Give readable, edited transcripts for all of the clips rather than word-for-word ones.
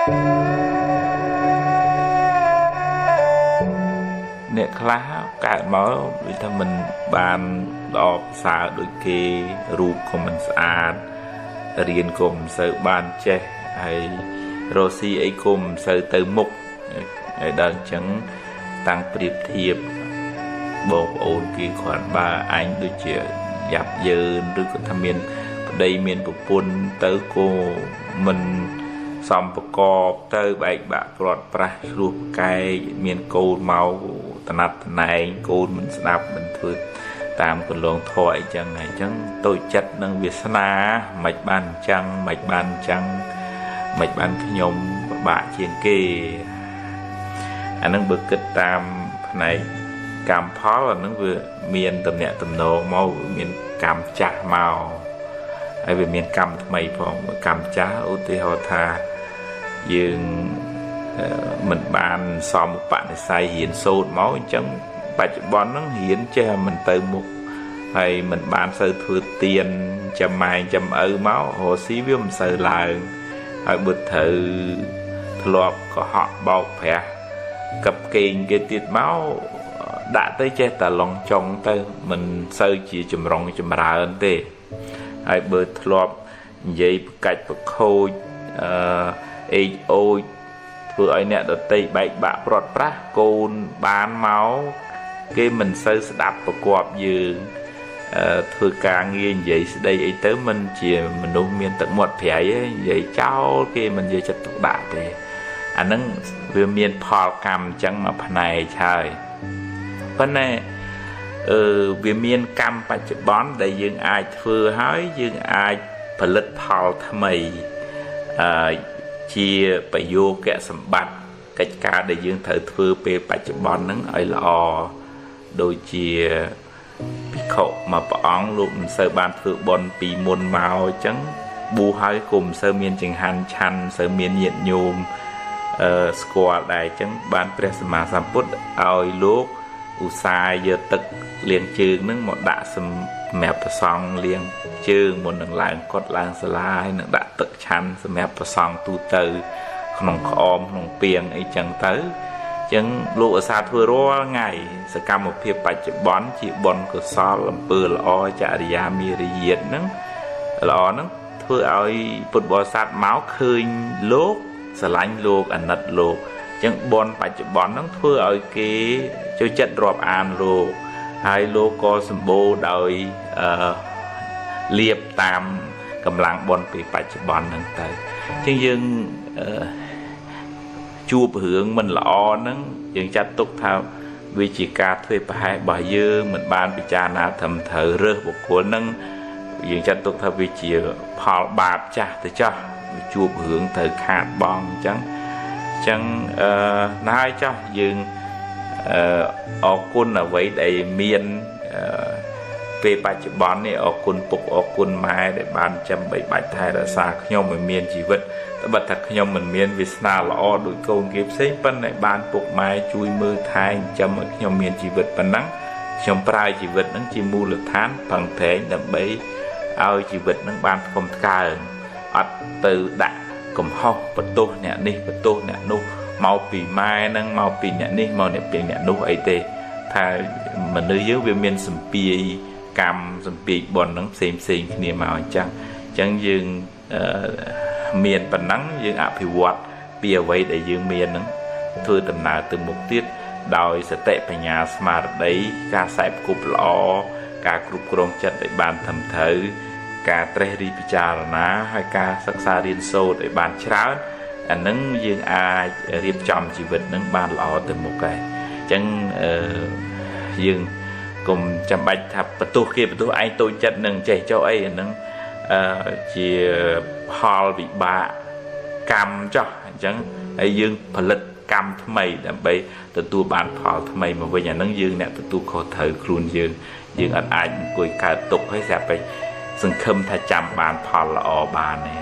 អ្នកខ្លះកើតមកវាថាមិនបានល្អប្រសើរដូចគេរូបក៏មិនស្អាតរៀនក៏មិនសូវបានចេះហើយរស់ស៊ីអីក៏មិនសូវទៅមុខហើយដល់អញ្ចឹងតាំងប្រៀបធៀបបងប្អូនគេគ្រាន់បើអញដូចជាយ៉ាប់យ៉ឺនឬក៏ថាមានប្តីមានប្រពន្ធទៅក៏មិនសំប្រកបទៅបែកបាក់ព្រាត់ប្រាសឆ្លោះប្រកែកមានកូនមកតំណាត់តំណែងកូនមិនស្ដាប់មិនធ្វើតាមកន្លងធម៌អីចឹងហើយអញ្ចឹងតូចចិត្តនឹងវាសនាមិនបានអញ្ចឹងមិនបានអញ្ចឹងមិនបានខ្ញុំពិបាកជាងគេអានឹងបើគិតតាមផ្នែកកម្មផលអានឹងវាមានតំណាក់តំណងមកមានកម្មចាស់មកហើយវាមានកម្មថ្មីផងកម្មចាស់ឧទាហរណ៍ថាយើងមិនបានសមឧបនិស្ស័យរៀនសូត្រមកអញ្ចឹងបច្ចុប្បន្នហ្នឹងរៀនចេះមិនទៅមុខហើយមិនបានសូវធ្វើទៀនចាំម៉ែចាំឪមករកស៊ីវាមិនសូវឡើងហើយបើត្រូវធ្លាប់កុហកបោកប្រាស់កັບកេងគេទៀតមកដាក់ទៅចេះតែឡងចុងទៅមិនសូវជាចម្រុងចម្រើនទេហើយបើធ្លាប់និយាយប្រកាច់ប្រខូចអេកអូចធ្វើឲ្យអ្នកដតីបែកបាក់ព្រាត់ប្រាសកូនបានមកគេមិនសូវស្ដាប់ប្រកបយើងធ្វើការងារនិយាយស្ដីអីទៅមិនជាមនុស្សមានទឹកមាត់ប្រៃទេនិយាយចោលគេមិនយកចិត្តទុកដាក់ទេអាហ្នឹងវាមានផលកម្មអញ្ចឹងមកផ្នែកហើយប៉ុន្តែវាមានកម្មបច្ចុប្បន្នដែលយើងអាចធ្វើហើយយើងអាចផលិតផលថ្មីជាប្រយោគសម្បត្តិកិច្ចការដែលយើងត្រូវធ្វើពេលបច្ចុប្បន្នហ្នឹងឲ្យល្អដូចជាភិក្ខុមួយព្រះអង្គលោកមិនសូវបានធ្វើបុណ្យពីមុនមកអញ្ចឹងបួសហើយក៏មិនសូវមានចង្ហាន់ឆាន់មិនសូវមានញាតិញោមស្គាល់ដែរអញ្ចឹងបានព្រះសម្មាសម្ពុទ្ធឲ្យលោកឧស្សាហ៍យកទឹកលាងជើងហ្នឹងមកដាក់សម្រាប់ព្រះសង្ឃលាងជើងមុននឹងឡើងកុដិឡើងសាលាហើយនឹងដាក់ទឹកឆាន់សម្រាប់ព្រះសង្ឃទូទៅក្នុងក្អមក្នុងពាងអីចឹងទៅអញ្ចឹងលោកឧស្សាហ៍ធ្វើរាល់ថ្ងៃសកម្មភាពបច្ចុប្បន្នជាបុណ្យកុសលអំពើល្អចរិយាមារយាទហ្នឹងល្អហ្នឹងធ្វើឲ្យពុទ្ធបរិស័ទមកឃើញលោកស្រឡាញ់លោកអាណិតលោកអញ្ចឹងបុណ្យបច្ចុប្បន្នហ្នឹងធ្វើឲ្យគេចូលចិត្តរាប់អានលោកហើយលោកក៏សម្បូរដោយលៀបតាមកម្លាំងបុណ្យពីបច្ចុប្បន្នហ្នឹងទៅអញ្ចឹងយើងជួបរឿងមិនល្អហ្នឹងយើងចាត់ទុកថាវាជាការធ្វើប្រហែសរបស់យើងមិនបានពិចារណាត្រឹមត្រូវរើសបុគ្គលហ្នឹងយើងចាត់ទុកថាវាជាផលបាបចាស់ទៅចោះជួបរឿងត្រូវខាតបង់អញ្ចឹងអញ្ចឹងណាហើយចោះយើងអរគុណអ្វីដែលមានពេលបច្ចុប្បន្ននេះអរគុណពុកអរគុណម៉ែដែលបានចាំបីបាច់ថែរក្សាខ្ញុំឲ្យមានជីវិតត្បិតថាខ្ញុំមិនមានវាសនាល្អដូចកូនគេផ្សេងប៉ុន្តែបានពុកម៉ែជួយមើលថែចិញ្ចឹមឲ្យខ្ញុំមានជីវិតប៉ុណ្ណឹងខ្ញុំប្រើជីវិតហ្នឹងជាមូលដ្ឋានប្រឹងប្រែងដើម្បីឲ្យជីវិតហ្នឹងបានថ្កុំថ្កើងអត់ទៅដាក់កំហុសបន្ទោសអ្នកនេះបន្ទោសអ្នកនោះមកពីម៉ែហ្នឹងមកពីអ្នកនេះមកអ្នកពីអ្នកនោះអីទេថាមនុស្សយើងវាមានសម្ពាយកម្មសម្ពាយបុណ្យហ្នឹងផ្សេងផ្សេងគ្នាមកអញ្ចឹងអញ្ចឹងយើងមានប៉ុណ្ណឹងយើងអភិវឌ្ឍពីអ្វីដែលយើងមានហ្នឹងធ្វើដំណើរទៅមុខទៀតដោយសតិបញ្ញាស្មារតីការខ្សែផ្គប់ល្អការគ្រប់គ្រងចិត្តឲ្យបានត្រឹមត្រូវការត្រេះរិះពិចារណាហើយការសិក្សារៀនសូត្រឲ្យបានច្រើនអានឹងយើងអាចរៀបចំជីវិតនឹងបានល្អទៅមុខដែរអញ្ចឹងយើងកុំចាំបាច់ថាបន្ទោសគេបន្ទោសឯងតូចចិត្តនឹងចេះចុះអីអានឹងជាផលវិបាកកម្មចុះអញ្ចឹងហើយយើងផលិតកម្មថ្មីដើម្បីទទួលបានផលថ្មីមកវិញអានឹងយើងអ្នកទទួលខុសត្រូវខ្លួនយើងយើងអត់អាចអង្គុយកើតទុកហើយស្រាប់តែសង្ឃឹមថាចាំបានផលល្អបានទេ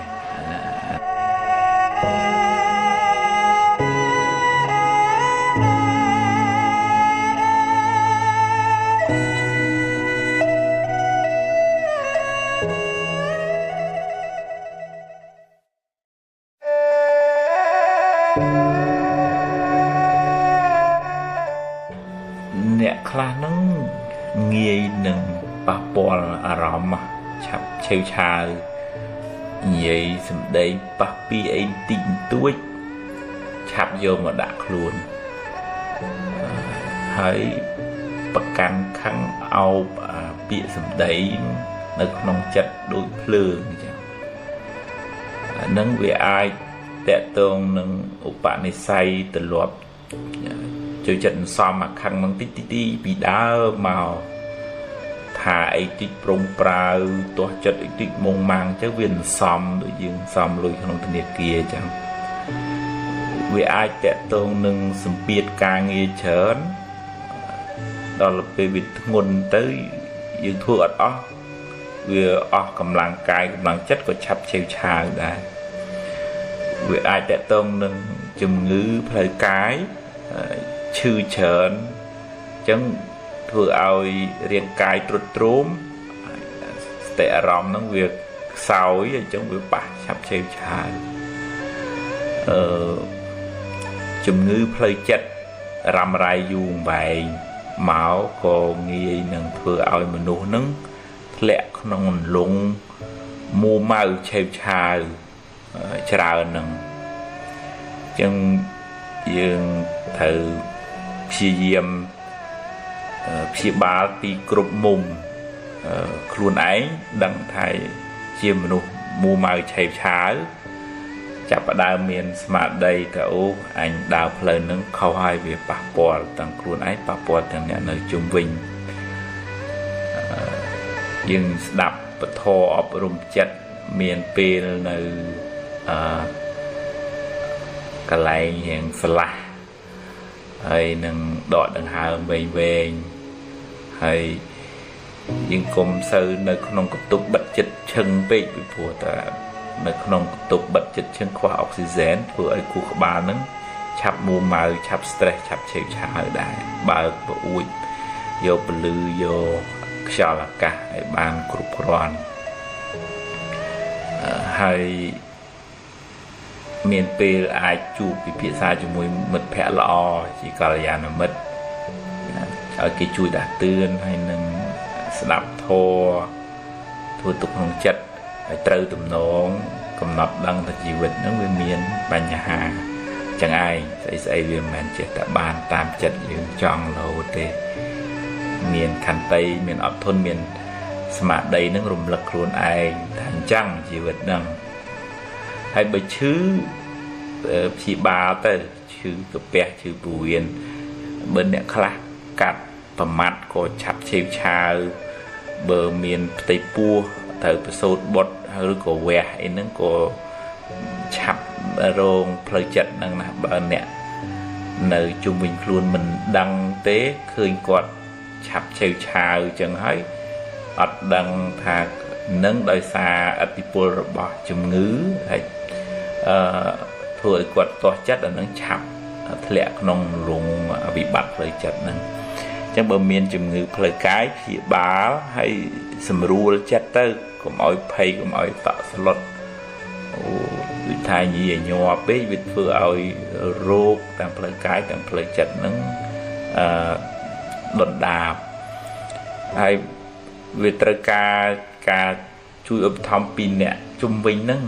អ្នកខ្លះហ្នឹងងាយនឹងប៉ះពាល់អារម្មណ៍ឆាប់ឆេវឆាវនិយាយសម្ដីប៉ះពីអីតិចបន្តួចឆាប់យកមកដាក់ខ្លួនហើយប្រកាន់ខឹងអោបពាក្យសម្ដីនៅក្នុងចិត្តដូចភ្លើងអញ្ចឹងនឹងវាអាចតកតងនឹងឧបនិស្ស័យទម្លាប់ចូលចិត្តសំអាខឹងនឹងតិចតិចពីដើមមកថាអីតិចប្រុងប្រាវទាស់ចិត្តអីតិចមុងម៉ាំងទៅវាសំដូចយើងសំលុយក្នុងធនាគារអញ្ចឹងវាអាចតកតងនឹងសម្ពាធការងារច្រើនដល់ពេលវាធ្ងន់ទៅយើងធ្វើអត់អស់វាអស់កម្លាំងកាយកម្លាំងចិត្តក៏ឆាប់ឆេវឆាវដែរវាអាចតកតងនឹងជំងឺផ្លូវកាយឈឺច្រើនអញ្ចឹងធ្វើឲ្យរាងកាយទ្រុឌទ្រោមស្តិអារម្មណ៍ហ្នឹងវាខ្សោយអញ្ចឹងវាប៉ះឆាប់ឆេវឆាវជំងឺផ្លូវចិត្តរ៉ាំរ៉ៃយូរអង្វែងមកក៏ងាយនឹងធ្វើឲ្យមនុស្សហ្នឹងធ្លាក់ក្នុងអន្លង់មួម៉ៅឆេវឆាវច្រើនហ្នឹងអញ្ចឹងយើងត្រូវព្យាយាមព្យាបាលពីគ្រប់មុំខ្លួនឯងដឹងថាជាមនុស្សមួម៉ៅឆេវឆាវចាប់ផ្ដើមមានស្មារតីថាអូអញដើរផ្លូវហ្នឹងខុសហើយវាប៉ះពាល់ទាំងខ្លួនឯងប៉ះពាល់ទាំងអ្នកនៅជុំវិញយើងស្ដាប់ពធអប់រំចិត្តមានពេលនៅកន្លែងរៀងស្លាស់ហើយនឹងដកដង្ហើមវែងវែងហើយយើងកុំសូវនៅក្នុងកន្ទប់បិទចិត្តឈឹងពេកពីព្រោះតែនៅក្នុងកន្ទប់បិទចិត្តឈឹងខ្វះអុកស៊ីហ្សែនធ្វើឲ្យខួរក្បាលហ្នឹងឆាប់មួម៉ៅឆាប់ stress ឆាប់ឆេវឆាវដែរបើកប្អួចយកពលឺយកខ្យល់អាកាសឲ្យបានគ្រប់គ្រាន់ហើយមានពេលអាចជួបពិភាក្សាជាមួយមិត្តភ័ក្តិល្អជាកល្យាណមិត្តឲ្យគេជួយដាស់តឿនហើយនឹងស្ដាប់ធម៌ធ្វើទុកក្នុងចិត្តឲ្យត្រូវទំនងកំណត់ដឹងថាជីវិតហ្នឹងវាមានបញ្ហាចឹងឯងស្អីស្អីវាមិនមែនចេះតែបានតាមចិត្តយើងចង់រហូតទេមានខន្តីមានអត់ធន់មានស្មារតីនឹងរំលឹកខ្លួនឯងថាអញ្ចឹងជីវិតហ្នឹងហើយបើឈឺព្យាបាលទៅឈឺកាពះឈឺពោះវៀនបើអ្នកខ្លះកាត់ប្រមាត់ក៏ឆាប់ឆេវឆាវបើមានផ្ទៃពោះត្រូវប្រសូតបុត្រឬក៏វះអីហ្នឹងក៏ឆាប់រងផ្លូវចិត្តហ្នឹងណាបើអ្នកនៅជុំវិញខ្លួនមិនដឹងទេឃើញគាត់ឆាប់ឆេវឆាវអញ្ចឹងហើយអត់ដឹងថានឹងដោយសារឥទ្ធិពលរបស់ជំងឺហើយធ្វើឲ្យគាត់ទាស់ចិត្តអានឹងឆាប់ធ្លាក់ក្នុងរងវិបត្តិផ្លូវចិត្តហ្នឹងអញ្ចឹងបើមានជំងឺផ្លូវកាយព្យាបាលហើយសម្រួលចិត្តទៅកុំឲ្យភ័យកុំឲ្យតក់ស្លុតអូដូចថាញីញ័រពេកវាធ្វើឲ្យរោគទាំងផ្លូវកាយទាំងផ្លូវចិត្តហ្នឹងដុនដាបហើយវាត្រូវការជួយឧបត្ថម្ភពីអ្នកជុំវិញហ្នឹង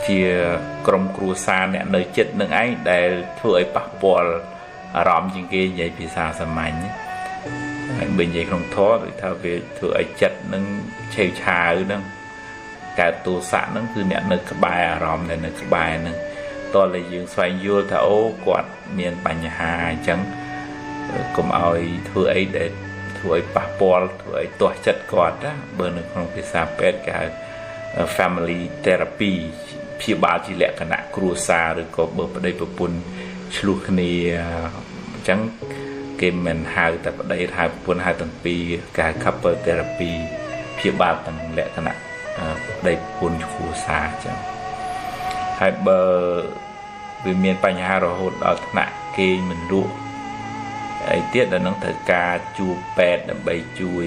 ជាក្រុមគ្រួសារអ្នកនៅចិត្តនឹងឯងដែលធ្វើឲ្យប៉ះពាល់អារម្មណ៍ជាងគេនិយាយភាសាសាមញ្ញហើយបើនិយាយក្នុងធម៌ដូចថាវាធ្វើឲ្យចិត្តនឹងឆេវឆាវហ្នឹងកើតទោសៈហ្នឹងគឺអ្នកនៅក្បែរអារម្មណ៍ដែលនៅក្បែរហ្នឹងតោះតែយើងស្វែងយល់ថាអូគាត់មានបញ្ហាអញ្ចឹងកុំឲ្យធ្វើអីដែលធ្វើឲ្យប៉ះពាល់ធ្វើឲ្យទាស់ចិត្តគាត់ណាបើនៅក្នុងភាសាពេទ្យគេហៅ family therapy ព្យាបាលជាលក្ខណៈគ្រួសារឬក៏បើប្តីប្រពន្ធឆ្លោះគ្នាអញ្ចឹងគេមិនហៅតែប្តីហៅប្រពន្ធហៅទាំងពីរគេហៅ couple therapy ព្យាបាលទាំងលក្ខណៈប្តីប្រពន្ធគ្រួសារអញ្ចឹងហើយបើវាមានបញ្ហារហូតដល់ថ្នាក់គេងមិនលក់អីទៀតដល់នឹងត្រូវការជួបពេទ្យដើម្បីជួយ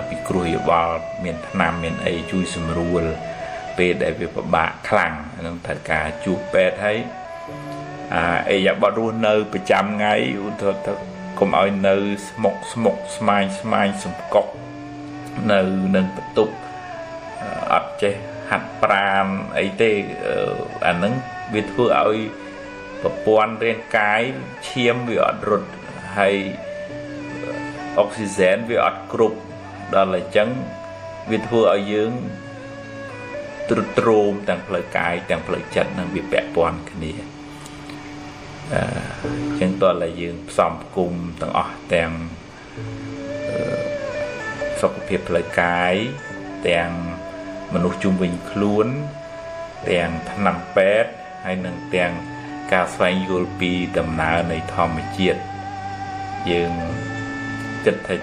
ពិគ្រោះយោបល់មានថ្នាំមានអីជួយសម្រួលពេលដែលវាពិបាកខ្លាំងនឹងត្រូវការជួបពេទ្យហើយ អាអេយ៉ាបត់រស់នៅប្រចាំថ្ងៃឧទាហរណ៍ទៅកុំឲ្យនៅស្មុកស្មុកស្មាញស្មាញសំកុកនៅនឹងបន្ទប់អត់ចេះហាត់ប្រាណអីទេអាហ្នឹងវាធ្វើឲ្យប្រព័ន្ធរាងកាយឈាមវាអត់រត់ហើយអុកស៊ីហ្សែនវាអត់គ្រប់ដល់អញ្ចឹងវាធ្វើឲ្យយើងទ្រុឌទ្រោមទាំងផ្លូវកាយទាំងផ្លូវចិត្តនឹងវាពាក់ព័ន្ធគ្នាអញ្ចឹងតើតែយើងផ្សំផ្គុំទាំងអស់ទាំងសុខភាពផ្លូវកាយទាំងមនុស្សជុំវិញខ្លួនទាំងថ្នាំពេទ្យហើយនឹងទាំងការស្វែងយល់ពីដំណើរនៃធម្មជាតិយើងគិតថា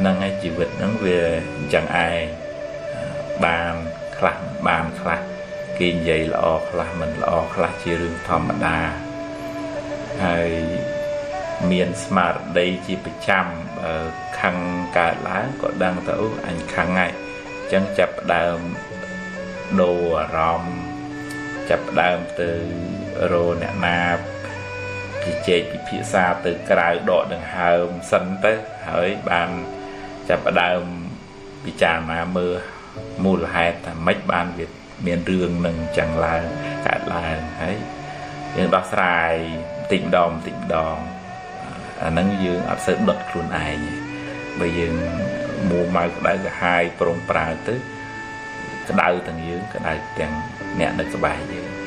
នឹងឯជីវិតហ្នឹងវាអញ្ចឹងឯងបានខ្លះបានខ្លះគេនិយាយល្អខ្លះមិនល្អខ្លះជារឿងធម្មតាហើយមានស្មារតីជាប្រចាំខឹងកើតឡើងក៏ដឹងទៅអូអញខឹងហើយអញ្ចឹងចាប់ផ្ដើមដូរអារម្មណ៍ចាប់ផ្ដើមទៅរកអ្នកណាជជែកពិភាក្សាទៅក្រៅដកដង្ហើមសិនទៅហើយបានចាប់ផ្ដើមពិចារណាមើលមូលហេតុថាម៉េចបានវាមានរឿងនឹងចឹងឡើងកើតឡើងហើយយើងដោះស្រាយបន្តិចម្ដងបន្តិចម្ដងអាហ្នឹងយើងអត់សូវដុតខ្លួនឯងបើយើងមួម៉ៅក្តៅក្រហាយប្រុងប្រើទៅក្តៅទាំងយើងក្តៅទាំងអ្នកនៅក្បែរយើង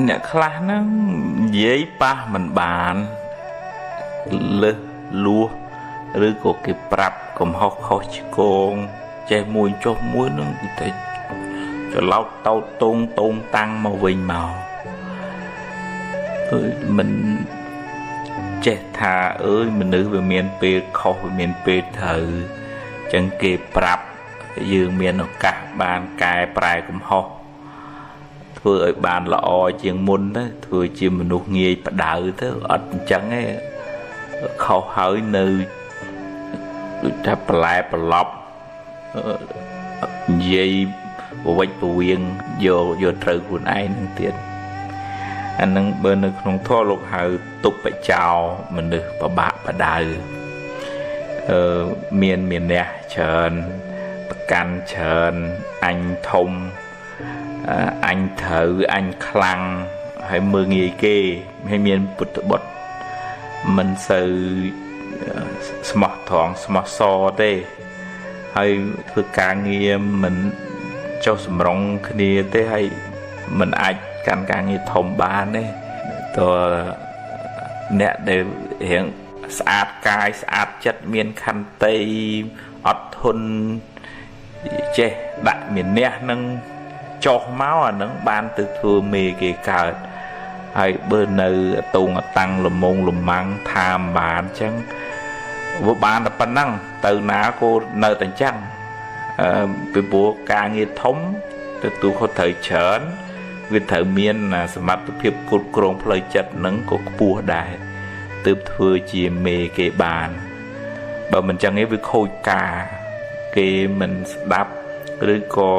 អ្នកខ្លះហ្នឹងនិយាយប៉ះមិនបានលើសលួសឬក៏គេប្រាប់កំហុសខុសឆ្គងចេះមួយចុះមួយហ្នឹងគឺតែច្រឡោតតោតតងតងតាំងមកវិញមកអើយមិនចេះថាអើយមនុស្សវាមានពេលខុសវាមានពេលត្រូវអញ្ចឹងគេប្រាប់យើងមានឱកាសបានកែប្រែកំហុសធ្វើឲ្យបានល្អជាងមុនទៅធ្វើជាមនុស្សងាយបដៅទៅអត់អញ្ចឹងទេខុសហើយនៅដូចថាប្រឡែប្រឡប់និយាយប្រវិចប្រវៀងយកត្រូវខ្លួនឯងនឹងទៀតអានឹងបើនៅក្នុងធម៌លោកហៅទុបចោមនុស្សប្របាក់បដៅមានមានះច្រើនប្រកាន់ច្រើនអញធំអញត្រូវអញខ្លាំងហើយមើលងាយគេហើយមានពុទ្ធបុត្រមិនសូវស្មោះត្រង់ស្មោះសរទេហើយធ្វើការងារមិនចុះសម្រុងគ្នាទេហើយមិនអាចកាន់ការងារធំបានទេតើអ្នកដែលរៀងស្អាតកាយស្អាតចិត្តមានខន្តីអត់ធន់ចេះដាក់មានះនឹងចុះមកអានឹងបានទៅធ្វើមេគេកើតហើយបើនៅតងតាំងលមងលម៉ាំងថាមបានអញ្ចឹងវាបានតែប៉ុណ្ណឹងទៅណាក៏នៅតែអញ្ចឹងពីព្រោះការងារធំទទួលខុសត្រូវច្រើនវាត្រូវមានសមត្ថភាពគ្រប់គ្រងផ្លូវចិត្តនឹងក៏ខ្ពស់ដែរទើបធ្វើជាមេគេបានបើមិនចឹងទេវាខូចការគេមិនស្ដាប់ឬក៏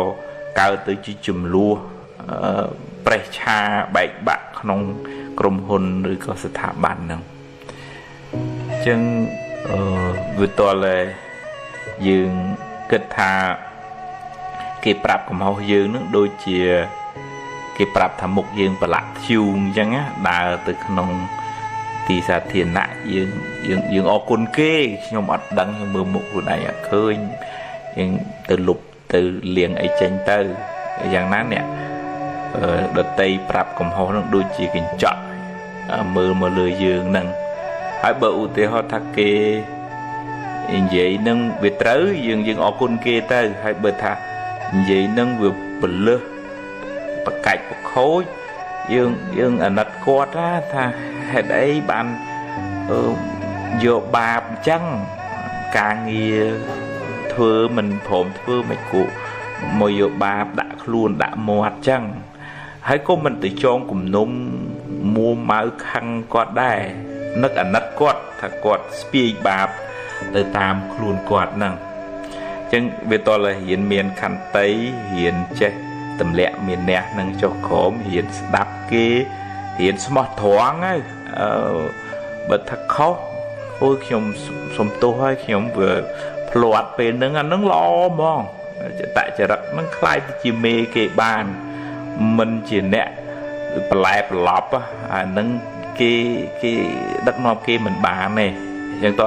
កើតទៅជាចំនួនប្រេះឆាបែកបាក់ក្នុងក្រុមហ៊ុនឬក៏ស្ថាប័នហ្នឹងអញ្ចឹងវាតលយើងគិតថាគេប្រាប់កំហុសយើងនឹងដូចជាគេប្រាប់ថាមុខយើងប្រឡាក់ធ្យូងអញ្ចឹងណាដើរទៅក្នុងទីសាធារណៈយើងយើងយើងអរគុណគេខ្ញុំអត់ដឹងខ្ញុំមើលមុខខ្លួនឯងអត់ឃើញយើងទៅលុបទៅលាងអីចេញទៅយ៉ាងណាអ្នក ដតីប្រាប់កំហុសនឹងដូចជាកញ្ចក់មើលមកលើយើងនឹងហើយបើឧទាហរណ៍ថាគេនិយាយនឹងវាត្រូវយើងអរគុណគេទៅហើយបើថានិយាយនឹងវាពលឹះបកាច់បខូចយើងអាណិតគាត់ថាហេតុអីបានយកបាបអញ្ចឹងការងារធ្វើមិនព្រមធ្វើមិនគួរមកយកបាបដាក់ខ្លួនដាក់មាត់អញ្ចឹងហើយក៏មិនទៅចងគំនុំមួម៉ៅខឹងគាត់ដែរនឹកអាណិតគាត់ថាគាត់ស្ពាយបាបទៅតាមខ្លួនគាត់ហ្នឹងអញ្ចឹងវាតលរៀនមានខន្តីរៀនចេះទម្លាក់មានអ្នកនឹងចុះក្រោមរៀនស្ដាប់គេរៀនស្មោះត្រង់ហើយបើថាខុសអូយខ្ញុំសុំទោសហើយខ្ញុំវាភ្លាត់ពេលហ្នឹងអាហ្នឹងល្អហ្មងចតចរិតហ្នឹងคล้ายទៅជាមេគេបានមិនជាអ្នកប្រឡែប្រឡប់អាហ្នឹងគេដឹកនាំគេមិនបានទេអញ្ចឹងតើ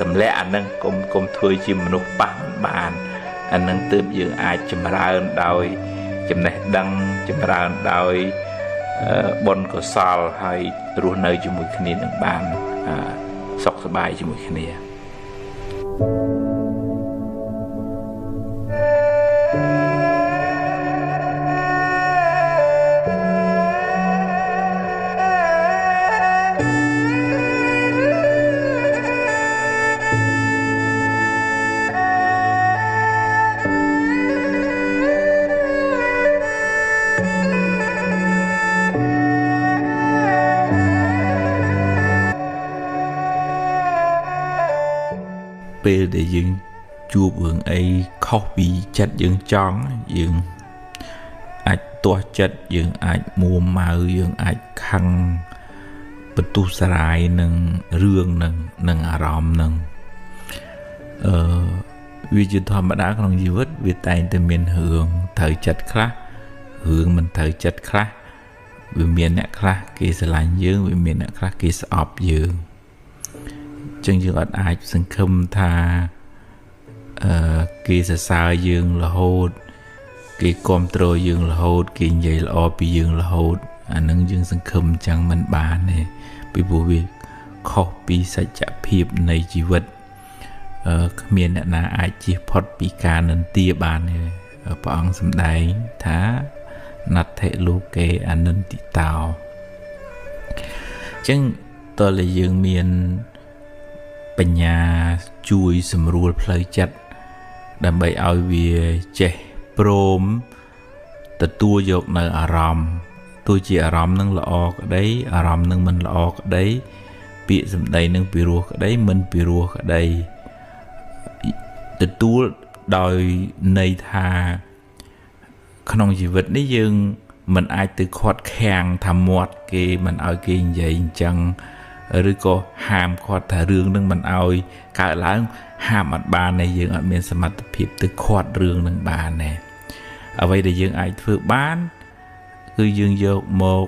ទម្លាក់អាហ្នឹងកុំធ្វើជាមនុស្សប៉ះមិនបានអាហ្នឹងទើបយើងអាចចម្រើនដោយចំណេះដឹងចម្រើនដោយបុណ្យកុសលហើយរស់នៅជាមួយគ្នានឹងបានសុខសប្បាយជាមួយគ្នាពេលដែលយើងជួបរឿងអីខុសពីចិត្តយើងចង់យើងអាចទាស់ចិត្តយើងអាចមួម៉ៅយើងអាចខឹងបន្ទុះសារាយនឹងរឿងនឹងអារម្មណ៍នឹងវាជាធម្មតាក្នុងជីវិតវាតែងតែមានរឿងត្រូវចិត្តខ្លះរឿងមិនត្រូវចិត្តខ្លះវាមានអ្នកខ្លះគេស្រឡាញ់យើងវាមានអ្នកខ្លះគេស្អប់យើងចឹងយើងអត់អាចសង្ឃឹមថាគេសរសើរយើងរហូតគេគាំទ្រយើងរហូតគេនិយាយល្អពីយើងរហូតអានឹងយើងសង្ឃឹមចឹងមិនបានទេពីព្រោះវាខុសពីសច្ចភាពនៃជីវិតគ្មានអ្នកណាអាចជៀសផុតពីការនិន្ទាបានទេព្រះអង្គសម្ដែងថាណដ្ឋិលោកេអនិន្ទិតោចឹងតើយើងមានបញ្ញាជួយសម្រួលផ្លូវចិត្តដើម្បីឲ្យវាចេះព្រមទទួលយកនៅអារម្មណ៍ទោះជាអារម្មណ៍នឹងល្អក្តីអារម្មណ៍នឹងមិនល្អក្តីពាក្យសម្ដីនឹងពិរោះក្តីមិនពិរោះក្តីទទួលដោយន័យថាក្នុងជីវិតនេះយើងមិនអាចទៅខាត់ខាំងថាមាត់គេមិនឲ្យគេនិយាយអញ្ចឹងឬក៏ហាមគាត់ថារឿងនឹងមិនឲ្យកើតឡើងហាមអត់បានទេយើងអត់មានសមត្ថភាពទៅខាត់រឿងនឹងបានទេអ្វីដែលយើងអាចធ្វើបានគឺយើងយកមក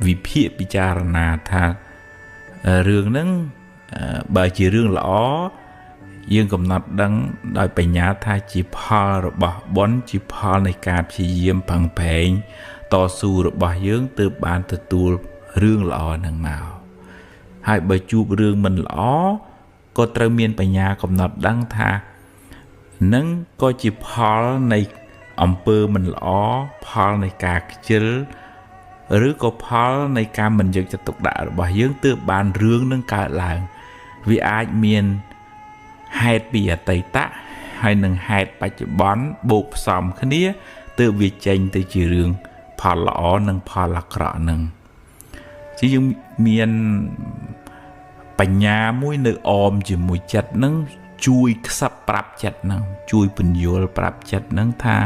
វិភាគពិចារណាថារឿងនឹងបើជារឿងល្អយើងកំណត់ដឹងដោយបញ្ញាថាជាផលរបស់បុណ្យជាផលនៃការព្យាយាមប្រឹងប្រែងតស៊ូរបស់យើងទើបបានទទួលរឿងល្អនឹងមកហើយបើជួបរឿងមិនល្អក៏ត្រូវមានបញ្ញាកំណត់ដឹងថានឹងក៏ជាផលនៃអំពើមិនល្អផលនៃការខ្ជិលឬក៏ផលនៃការមិនយកចិត្តទុកដាក់របស់យើងទើបបានរឿងនឹងកើតឡើងវាអាចមានហេតុពីអតីតហើយនឹងហេតុបច្ចុប្បន្នបូកផ្សំគ្នាទើបវាចេញទៅជារឿងផលល្អនិងផលអាក្រក់នឹងជាយើងមានបញ្ញាមួយនៅអមជាមួយចិត្តនឹងជួយខ្សឹបប្រាប់ចិត្តនឹងជួយពន្យល់ប្រាប់ចិត្តនឹងថា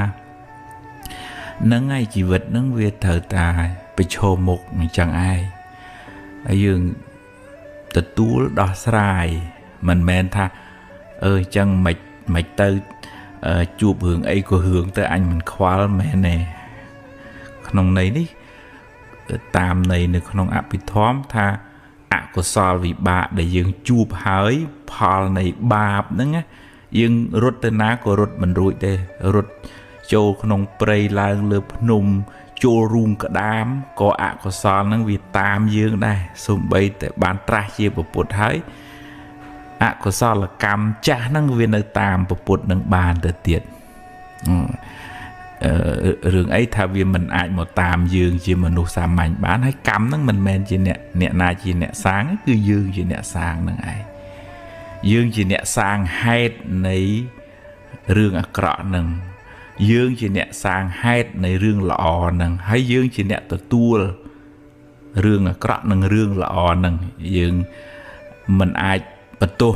នឹងឯជីវិតនឹងវាត្រូវតែប្រឈមមុខអញ្ចឹងឯងហើយយើងទទួលដោះស្រាយមិនមែនថាអញ្ចឹងមិនទៅជួបរឿងអីក៏រឿងទៅអញមិនខ្វល់មែនទេក្នុងន័យនេះតាមន័យនៅក្នុងអភិធម្មថាអកុសលវិបាកដែលយើងជួបហើយផលនៃបាបហ្នឹងយើងរត់ទៅណាក៏រត់មិនរួចទេរត់ចូលក្នុងព្រៃឡើងលើភ្នំ ចូលរូងក្តាមក៏អកុសលនឹងវាតាមយើងដែរសូម្បីតែបានត្រាស់ជាពុទ្ធហើយអកុសលកម្មចាស់ហ្នឹងវានៅតាមពុទ្ធនឹងបានទៅទៀតរឿងអីថាវាមិនអាចមកតាមយើងជាមនុស្សសាមញ្ញបានហើយកម្មហ្នឹងមិនមែនជាអ្នកណាជាអ្នកសាងគឺយើងជាអ្នកសាងហ្នឹងឯងយើងជាអ្នកសាងហេតុនៃរឿងអាក្រក់ហ្នឹងយើងជាអ្នកសាងហេតុនៃរឿងល្អហ្នឹងហើយយើងជាអ្នកទទួលរឿងអាក្រក់និងរឿងល្អហ្នឹងយើងមិនអាចបន្ទោស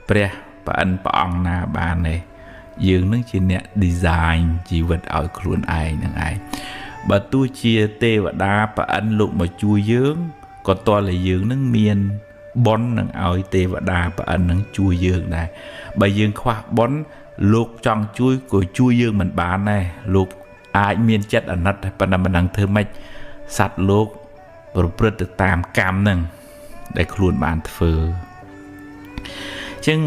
ព្រះប្រអិនព្រះអង្គណាបានទេយើងនឹងជាអ្នក design ជីវិតឲ្យខ្លួនឯងនឹងឯងបើទោះជាទេវតាប្រអិនលោកមកជួយយើងក៏តើយើងនឹងមានបុណ្យនឹងឲ្យទេវតាប្រអិននឹងជួយយើងដែរបើយើងខ្វះបុណ្យលោកចង់ជួយក៏ជួយយើងមិនបានដែរលោកអាចមានចិត្តអាណិតតែប៉ុណ្ណឹងមិនដឹងធ្វើម៉េចសត្វលោកប្រព្រឹត្តទៅតាមកម្មនឹងដែលខ្លួនបានធ្វើអញ្ចឹង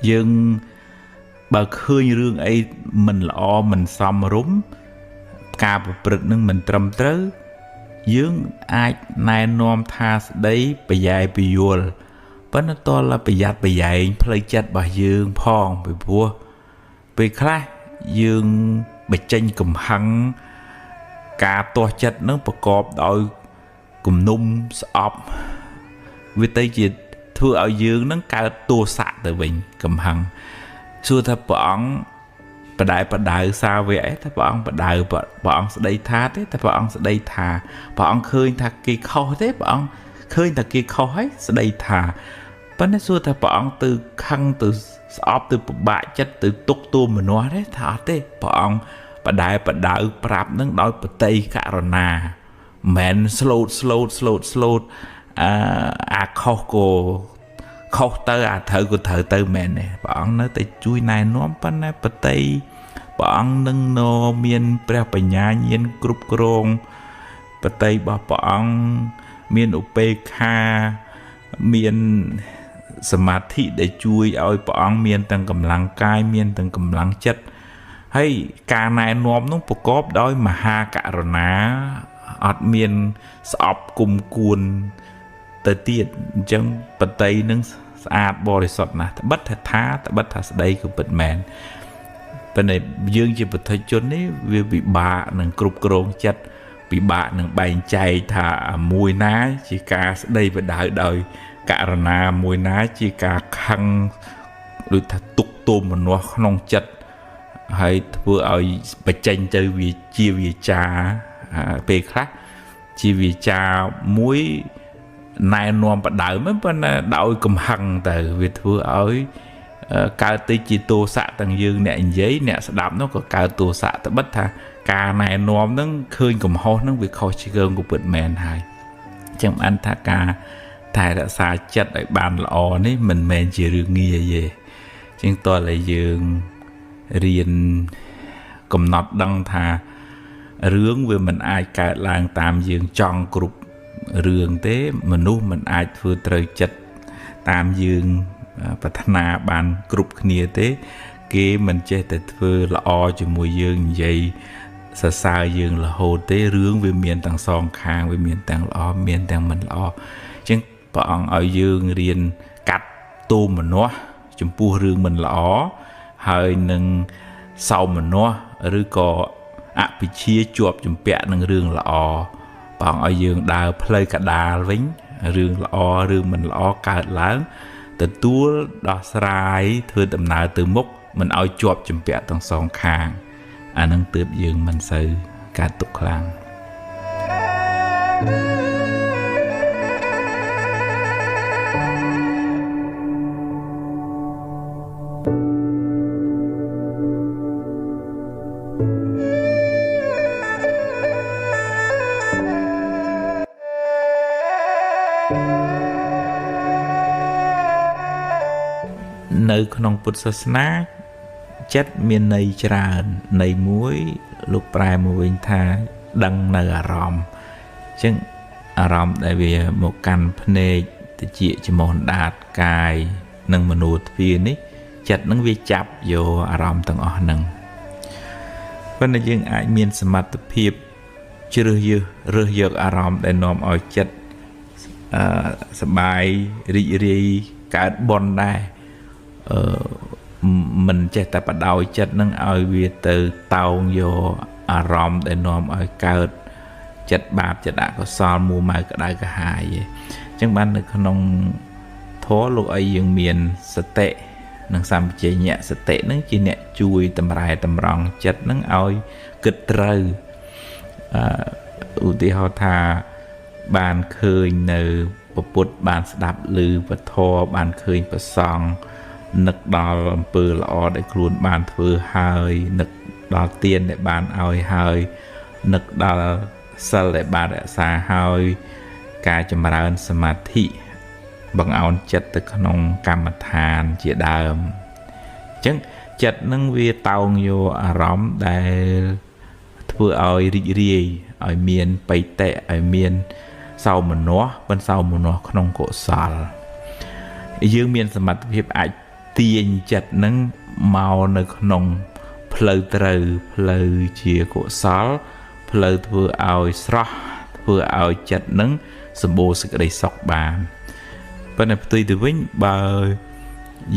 យើងបើឃើញរឿងអីមិនល្អមិនសមរម្យការប្រព្រឹត្តនឹងមិនត្រឹមត្រូវយើងអាចណែនាំថាស្ដីប្រយែពយល់ប៉ុន្តែតលប្រយ័ត្នប្រយែងផ្លូវចិត្តរបស់យើងផងពីព្រោះពេលខ្លះយើងបញ្ចេញកំហឹងការទាស់ចិត្តនឹងប្រកបដោយគំនុំស្អប់វាទៅជាធ្វើឲ្យយើងនឹងកើតទោសៈទៅវិញកំហឹងសួរថាព្រះអង្គបដិបដៅសាវកឯថាព្រះអង្គបដៅព្រះអង្គស្ដីថាទេតែព្រះអង្គស្ដីថាព្រះអង្គឃើញថាគេខុសទេព្រះអង្គឃើញថាគេខុសហើយស្ដីថាប៉ុន្តែសួរថាព្រះអង្គទៅខឹងទៅស្អប់ទៅពិបាកចិត្តទៅទុកទោមនស្សទេថាអត់ទេព្រះអង្គបដិបដៅប្រាប់នឹងដោយបតីករណាមិនស្លូតស្លូតស្លូតស្លូតអាខុសក៏ខុសទៅអាត្រូវក៏ត្រូវទៅមែនទេព្រះអង្គនៅតែជួយណែនាំប៉ុន្តែបតីព្រះអង្គនឹងនមានព្រះបញ្ញាញាណគ្រប់គ្រងបតីរបស់ព្រះអង្គមានឧបេក្ខាមានសមាធិដែលជួយឲ្យព្រះអង្គមានទាំងកម្លាំងកាយមានទាំងកម្លាំងចិត្តហើយការណែនាំនោះប្រកបដោយមហាករុណាអត់មានស្អប់គុំគួនទៅទៀតអញ្ចឹងបតីនឹងស្អាតបរិសុទ្ធណាស់ត្បិតថាត្បិតថាស្ដីក៏ពិតមែនប៉ុន្តែយើងជាពុទ្ធជននេះវាពិបាកនឹងគ្រប់គ្រងចិត្តពិបាកនឹងបែងចែកថាមួយណាជាការស្ដីបដៅដោយករណាមួយណាជាការខឹងដូចថាទុកទោមនស្សក្នុងចិត្តហើយធ្វើឲ្យបញ្ចេញទៅវាជាវាចាពេលខ្លះជាវាចាមួយណែនាំបដៅមិនប៉ុន្តែដោយកំហឹងទៅវាធ្វើឲ្យកើតទៅជាទោសៈទាំងយើងអ្នកនិយាយអ្នកស្ដាប់នោះក៏កើតទោសៈត្បិតថាការណែនាំហ្នឹងឃើញកំហុសហ្នឹងវាខុសឆ្គងក៏ពិតមែនហើយអញ្ចឹងបានថាការថែរក្សាចិត្តឲ្យបានល្អនេះមិនមែនជារឿងងាយទេជាងតើឲ្យយើងរៀនកំណត់ដឹងថារឿងវាមិនអាចកើតឡើងតាមយើងចង់គ្រប់រឿងទេមនុស្សមិនអាចធ្វើត្រូវចិត្តតាមយើងប្រាថ្នាបានគ្រប់គ្នាទេគេមិនចេះតែធ្វើល្អជាមួយយើងនិយាយសរសើរយើងរហូតទេរឿងវាមានទាំងសងខាងវាមានទាំងល្អមានទាំងមិនល្អអញ្ចឹងព្រះអង្គឲ្យយើងរៀនកាត់ទោមនស្សចំពោះរឿងមិនល្អហើយនឹងសោមនស្សឬក៏អភិជាជាប់ជំពាក់នឹងរឿងល្អព្រះអង្គឲ្យយើងដើរផ្លូវកដាលវិញរឿងល្អរឿងមិនល្អកើតឡើងទទួលដោះស្រាយធ្វើដំណើរទៅមុខមិនឲ្យជាប់ជំពាក់ទាំងសងខាងអានឹងទើបយើងមិនសូវកើតទុក្ខខ្លាំងនៅក្នុងពុទ្ធសាសនាចិត្តមានន័យច្រើនន័យមួយលោកប្រែមកវិញថាដឹងនៅអារម្មណ៍អញ្ចឹងអារម្មណ៍ដែលវាមកកាន់ភ្នែកតិចច្រមុះដាតកាយនិងមនោទ្វានេះចិត្តនឹងវាចាប់យកអារម្មណ៍ទាំងអស់ហ្នឹងប៉ុន្តែយើងអាចមានសមត្ថភាព ជ្រើសរើសរើសយកអារម្មណ៍ដែលនាំឲ្យចិត្តសប្បាយរីករាយកើតបុណ្យដែរមិនចេះតែបដោយចិត្តនឹងឲ្យវាទៅតោងយកអារម្មណ៍ដែលនាំឲ្យកើតចិត្តបាបចិត្តអកុសលមួម៉ៅក្តៅក្រហាយទេអញ្ចឹងបាននៅក្នុងធម៌លោកឲ្យយើងមានសតិនិងសម្បជញ្ញៈសតិនឹងជាអ្នកជួយតម្រែតម្រង់ចិត្តនឹងឲ្យគិតត្រូវឧទាហរណ៍ថាបានឃើញនៅពុទ្ធបានស្ដាប់ឮពធបានឃើញព្រះសង្ឃនឹកដល់អំពើល្អដែលខ្លួនបានធ្វើហើយនឹកដល់ទានដែលបានឲ្យហើយនឹកដល់សិលដែលបានរក្សាហើយការចម្រើនសមាធិបង្អោនចិត្តទៅក្នុងកម្មដ្ឋានជាដើមអញ្ចឹងចិត្តនឹងវាតោងយកអារម្មណ៍ដែលធ្វើឲ្យរីករាយឲ្យមានបិតិឲ្យមានសោមនស្សមិនសោមនស្សក្នុងកុសលយើងមានសមត្ថភាពអាចទាញចិត្តនឹងមកនៅក្នុងផ្លូវត្រូវផ្លូវជាកុសលផ្លូវធ្វើឲ្យស្រស់ធ្វើឲ្យចិត្តនឹងសម្បូរសេចក្តីសុខបានប៉ុន្តែផ្ទុយទៅវិញបើ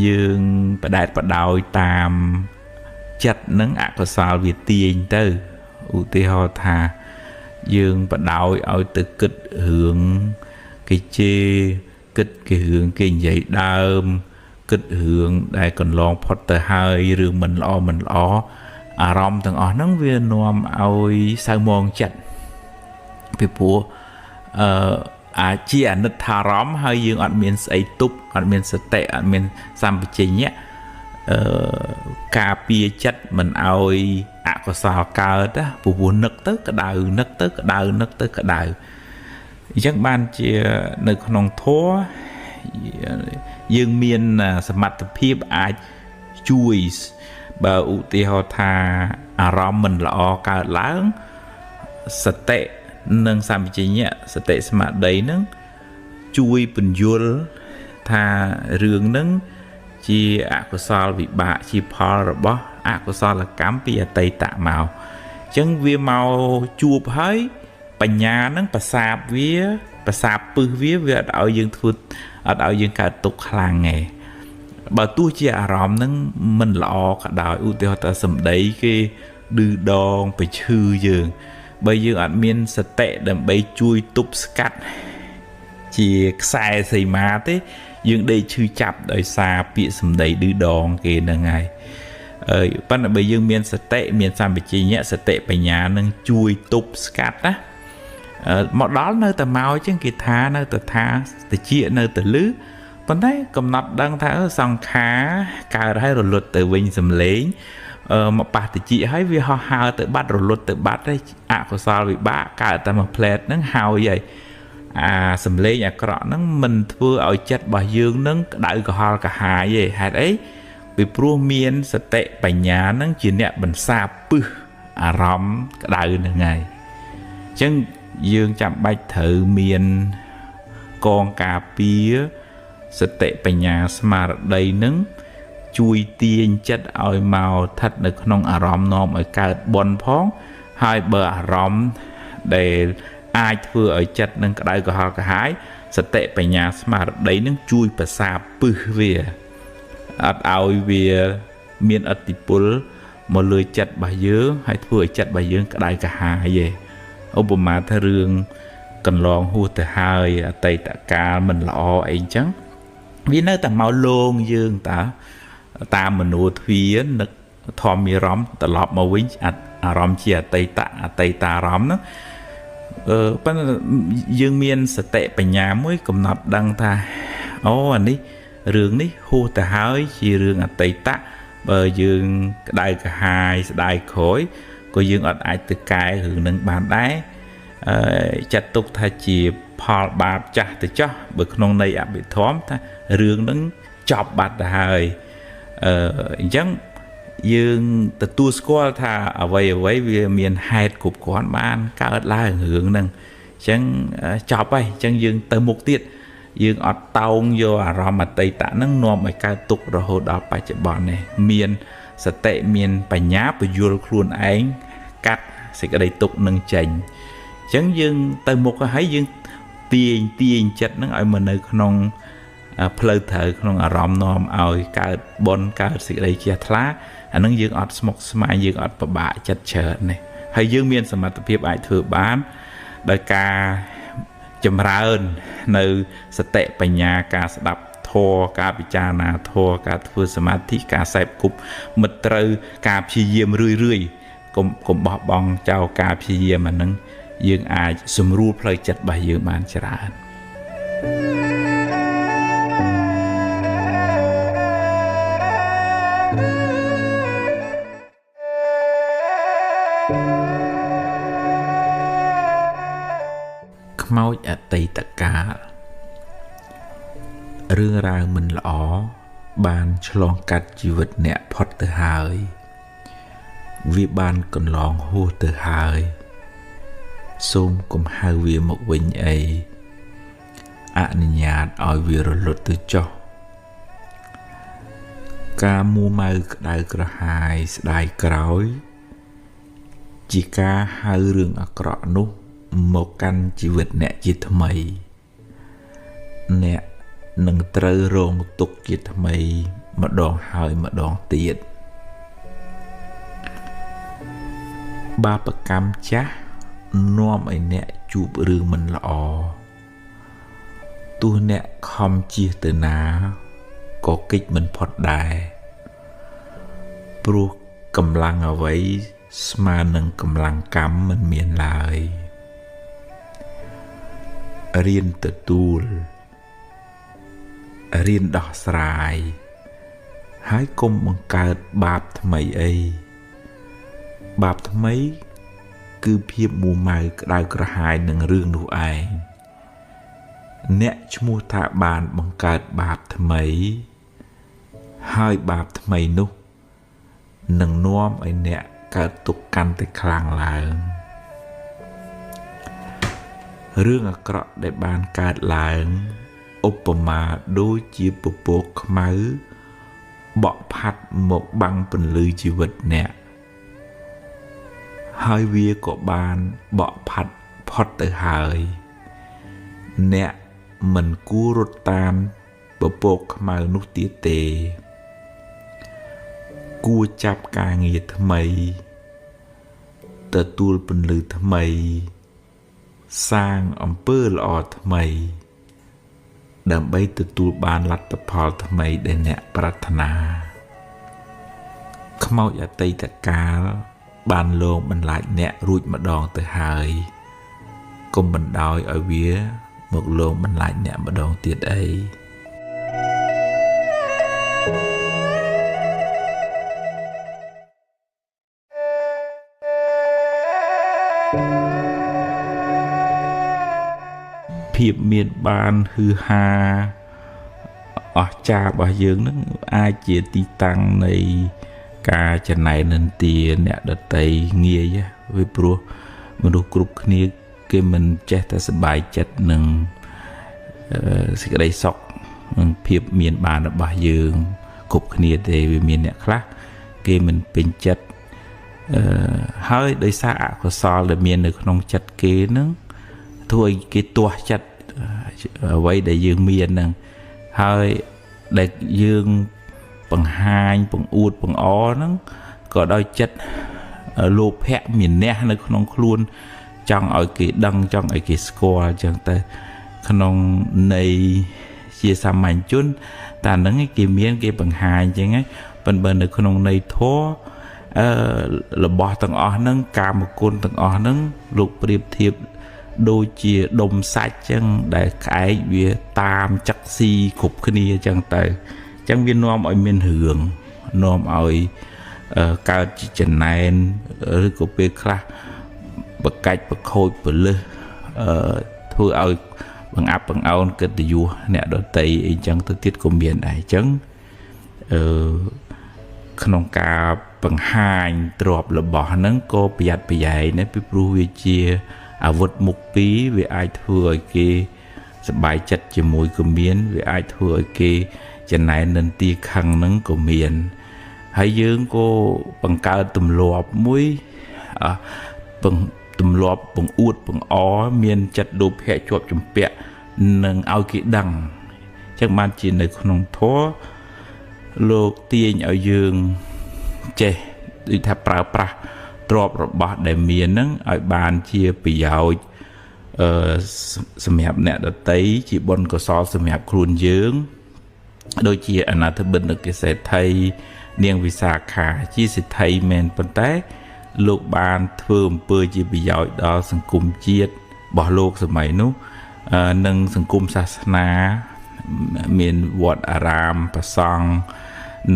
យើងបដែតបដោយតាមចិត្តនឹងអកុសលវាទាញទៅឧទាហរណ៍ថាយើងបដោយឲ្យទៅគិតរឿងគេជេរគិតគេរឿងគេនិយាយដើមគិតរឿងដែលកន្លងផុតទៅហើយរឿងមិនល្អមិនល្អអារម្មណ៍ទាំងអស់ហ្នឹងវានាំឲ្យសៅមងចិត្តពីព្រោះអាចជាអនិច្ចារម្មណ៍ហើយយើងអត់មានស្អីទប់អត់មានសតិអត់មានសម្បជញ្ញៈការពារចិត្តមិនឲ្យអកុសលកើតណាព្រោះនឹកទៅក្តៅនឹកទៅក្តៅនឹកទៅក្តៅអញ្ចឹងបានជានៅក្នុងធម៌យើងមានសមត្ថភាពអាចជួយបើឧទាហរណ៍ថាអារម្មណ៍មិនល្អកើតឡើងសតិនិងសម្បជញ្ញៈសតិស្មារតីនឹងជួយពន្យល់ថារឿងនឹងជាអកុសលវិបាកជាផលរបស់អកុសលកម្មពីអតីតមកអញ្ចឹងវាមកជួបហើយបញ្ញានឹងប្រសាបវាប្រសាបពឹសវាវាអត់ឲ្យយើងធ្វើអត់ឲ្យយើងកើតទុក្ខខ្លាំងទេបើទោះជាអារម្មណ៍នឹងមិនល្អក៏ដោយឧទាហរណ៍ថាសម្ដីគេឌឺដងប្រឈឺយើងបើយើងអត់មានសតិដើម្បីជួយទប់ស្កាត់ជាខ្សែសីមាទេយើងដេកឈឺចាប់ដោយសារពាក្យសម្ដីឌឺដងគេហ្នឹងហើយប៉ុន្តែបើយើងមានសតិមានសម្បជញ្ញៈសតិបញ្ញានឹងជួយទប់ស្កាត់ណាមកដល់នៅតែមកអញ្ចឹងគេថានៅតែថាតិចនៅតែលឺប៉ុន្តែកំណត់ដឹងថាសង្ខារកើតហើយរលត់ទៅវិញសំឡេងមកប៉ះតិចហើយវាហោះហើរទៅបាត់រលត់ទៅបាត់ហើយអកុសលវិបាកកើតតែមួយផ្លែតហ្នឹងហើយហើយអាសំឡេងអាក្រក់ហ្នឹងមិនធ្វើឲ្យចិត្តរបស់យើងហ្នឹងក្តៅក្រហល់ក្រហាយទេហេតុអីពីព្រោះមានសតិបញ្ញាហ្នឹងជាអ្នកបន្សាបពឹសអារម្មណ៍ក្តៅហ្នឹងហើយអញ្ចឹងយើងចាំបាច់ត្រូវមានកងការពារសតិបញ្ញាស្មារតីនឹងជួយទាញចិត្តឲ្យមកស្ថិតនៅក្នុងអារម្មណ៍នាំឲ្យកើតបុណ្យផងហើយបើអារម្មណ៍ដែលអាចធ្វើឲ្យចិត្តនឹងក្តៅក្រហល់ក្រហាយសតិបញ្ញាស្មារតីនឹងជួយប្រសាបពឹសវាអត់ឲ្យវាមានឥទ្ធិពលមកលើចិត្តរបស់យើងហើយធ្វើឲ្យចិត្តរបស់យើងក្តៅក្រហាយទេឧបមាថារឿងកន្លងហួសទៅហើយអតីតកាលមិនល្អអីចឹងវានៅតែមកលងយើងតើតាមមនោទ្វានឹកធម្មអារម្មណ៍ត្រឡប់មកវិញអារម្មណ៍ជាអតីតអតីតារម្មណ៍ហ្នឹងប៉ុន្តែយើងមានសតិបញ្ញាមួយកំណត់ដឹងថាអូអានេះរឿងនេះហួសទៅហើយជារឿងអតីតបើយើងក្តៅក្រហាយស្ដាយក្រោយក៏យើងអត់អាចទៅកែរឿងនឹងបានដែរចាត់ទុកថាជាផលបាបចាស់ទៅចោះបើក្នុងន័យអភិធម្មថារឿងនឹងចប់បាត់ទៅហើយអញ្ចឹងយើងទទួលស្គាល់ថាអ្វីអ្វីវាមានហេតុគ្រប់គ្រាន់បានកើតឡើងរឿងហ្នឹងអញ្ចឹងចប់ហើយអញ្ចឹងយើងទៅមុខទៀតយើងអត់តោងយកអារម្មណ៍អតីតហ្នឹងនាំឲ្យកើតទុក្ខរហូតដល់បច្ចុប្បន្ននេះមានសតិមានបញ្ញាពយល់ខ្លួនឯងកាត់សេចក្តីទុក្ខនឹងចេញ អញ្ចឹងយើងទៅមុខហើយយើងទាញចិត្តហ្នឹងឲ្យមកនៅក្នុងផ្លូវត្រូវក្នុងអារម្មណ៍នាំឲ្យកើតបុណ្យកើតសេចក្តីជ្រះថ្លាអាហ្នឹងយើងអត់ស្មុគស្មាញយើងអត់ពិបាកចិត្តច្រើនទេហើយយើងមានសមត្ថភាពអាចធ្វើបានដោយការចម្រើននៅសតិបញ្ញាការស្ដាប់ធម៌ការពិចារណាធម៌ការធ្វើសមាធិការសេពគប់មិត្តត្រូវការព្យាយាមរឿយៗកុំបោះបង់ចោលការព្យាយាមអាហ្នឹងយើងអាចសម្រួលផ្លូវចិត្តរបស់យើងបានច្រើនខ្មោចអតីតកាលរឿងរ៉ាវមិនល្អបានឆ្លងកាត់ជីវិតអ្នកផុតទៅហើយវាបានកន្លងហួសទៅហើយសូមកុំហៅវាមកវិញអីអនុញ្ញាតឲ្យវារលត់ទៅចុះការមួម៉ៅក្តៅក្រហាយស្ដាយក្រោយជាការហៅរឿងអាក្រក់នោះមកកាន់ជីវិតអ្នកជាថ្មីអ្នកនឹងត្រូវរងទុក្ខជាថ្មីម្ដងហើយម្ដងទៀតបាបកម្មចាស់នាំឲ្យអ្នកជួបរឿងមិនល្អទោះអ្នកខំជៀសទៅណាក៏គេចមិនផុតដែរព្រោះកម្លាំងអ្វីស្មើនឹងកម្លាំងកម្មមិនមានឡើយរៀនទទួលរៀនដោះស្រាយហើយកុំបង្កើតបាបថ្មីអីបាបថ្មីគឺភាពមួម៉ៅក្តៅក្រហាយនឹងរឿងនោះឯងអ្នកឈ្មោះថាបានបង្កើតបាបថ្មីហើយបាបថ្មីនោះនឹងនាំឲ្យអ្នកកើតទុក្ខកាន់តែខ្លាំងឡើងរឿងអាក្រក់ដែលបានកើតឡើងឧបមាដូចជាពពកខ្មៅបក់ផាត់មកបាំងពន្លឺជីវិតអ្នកហើយវាក៏បានបក់ផាត់ផុតទៅហើយអ្នកមិនគួររត់តាមពពកខ្មៅនោះទៀតទេគួរចាប់ការងារថ្មីទទួលពន្លឺថ្មីសាងអំពើល្អថ្មីដើម្បីទទួលបានលទ្ធផលថ្មីដែលអ្នកប្រាថ្នាខ្មោចអតីតកាលបានលងបន្លាចអ្នករួចម្ដងទៅហើយកុំបណ្ដោយឲ្យវាមកលងបន្លាចអ្នកម្ដងទៀតអីភាពមានបានហឺហាអស្ចារ្យរបស់យើងនឹងអាចជាទីតាំងនៃការចំណែននិន្ទាអ្នកដតីងាយវាព្រោះមនុស្សគ្រប់គ្នាគេមិនចេះតែសប្បាយចិត្តនឹងសេចក្តីសុខនិងភាពមានបានរបស់យើងគ្រប់គ្នាទេវាមានអ្នកខ្លះគេមិនពេញចិត្តហើយដោយសារអកុសលដែលមាននៅក្នុងចិត្តគេនឹងធ្វើឲ្យគេទាស់ចិត្តអ្វីដែលយើងមានហ្នឹងហើយដែលយើងបង្ហាញបង្អួតបង្អហ្នឹងក៏ដោយចិត្តលោភៈមានះនៅក្នុងខ្លួនចង់ឲ្យគេដឹងចង់ឲ្យគេស្គាល់អញ្ចឹងទៅក្នុងន័យជាសាមញ្ញជនតែហ្នឹងគេមានគេបង្ហាញអញ្ចឹងហ្នឹងប៉ុន្តែនៅក្នុងន័យធម៌របស់ទាំងអស់ហ្នឹងកាមគុណទាំងអស់ហ្នឹងលោកប្រៀបធៀបដូចជាដុំសាច់ចឹងដែលក្អែកវាតាមចឹកស៊ីគ្រប់គ្នាចឹងទៅចឹងវានាំឲ្យមានរឿងនាំឲ្យកើតជាចំណែនឬក៏ពេលខ្លះបកាច់បខូចពលឹះធ្វើឲ្យបង្អាប់បង្អោនកិត្តិយសអ្នកដតីអីចឹងទៅទៀតក៏មានដែរចឹងក្នុងការបង្ហាញទ្រព្យរបស់ហ្នឹងក៏ប្រយ័ត្នប្រយែងដែរពីព្រោះវាជាអាវុធមុខពីរវាអាចធ្វើឲ្យគេសប្បាយចិត្តជាមួយក៏មានវាអាចធ្វើឲ្យគេចំណែននិន្ទាខឹងហ្នឹងក៏មានហើយយើងក៏បង្កើតទម្លាប់មួយ ទម្លាប់បង្អួតបង្អមានចិត្តលោភៈជាប់ជំពាក់នឹងឲ្យគេដឹងចឹងបានជានៅក្នុងធម៌លោកទាញឲ្យយើងចេះដូចថាប្រើប្រាស់ទ្រព្យរបស់ដែលមានហ្នឹងឲ្យបានជាប្រយោជន៍សម្រាប់អ្នកដទៃជាបុណ្យកុសលសម្រាប់ខ្លួនយើងដូចជាអនាថបិណ្ឌិកសេដ្ឋីនាងវិសាខាជាសេដ្ឋីមែនប៉ុន្តែលោកបានធ្វើអំពើជាប្រយោជន៍ដល់សង្គមជាតិរបស់លោកសម័យនោះនិងសង្គមសាសនាមានវត្តអារាមព្រះសង្ឃ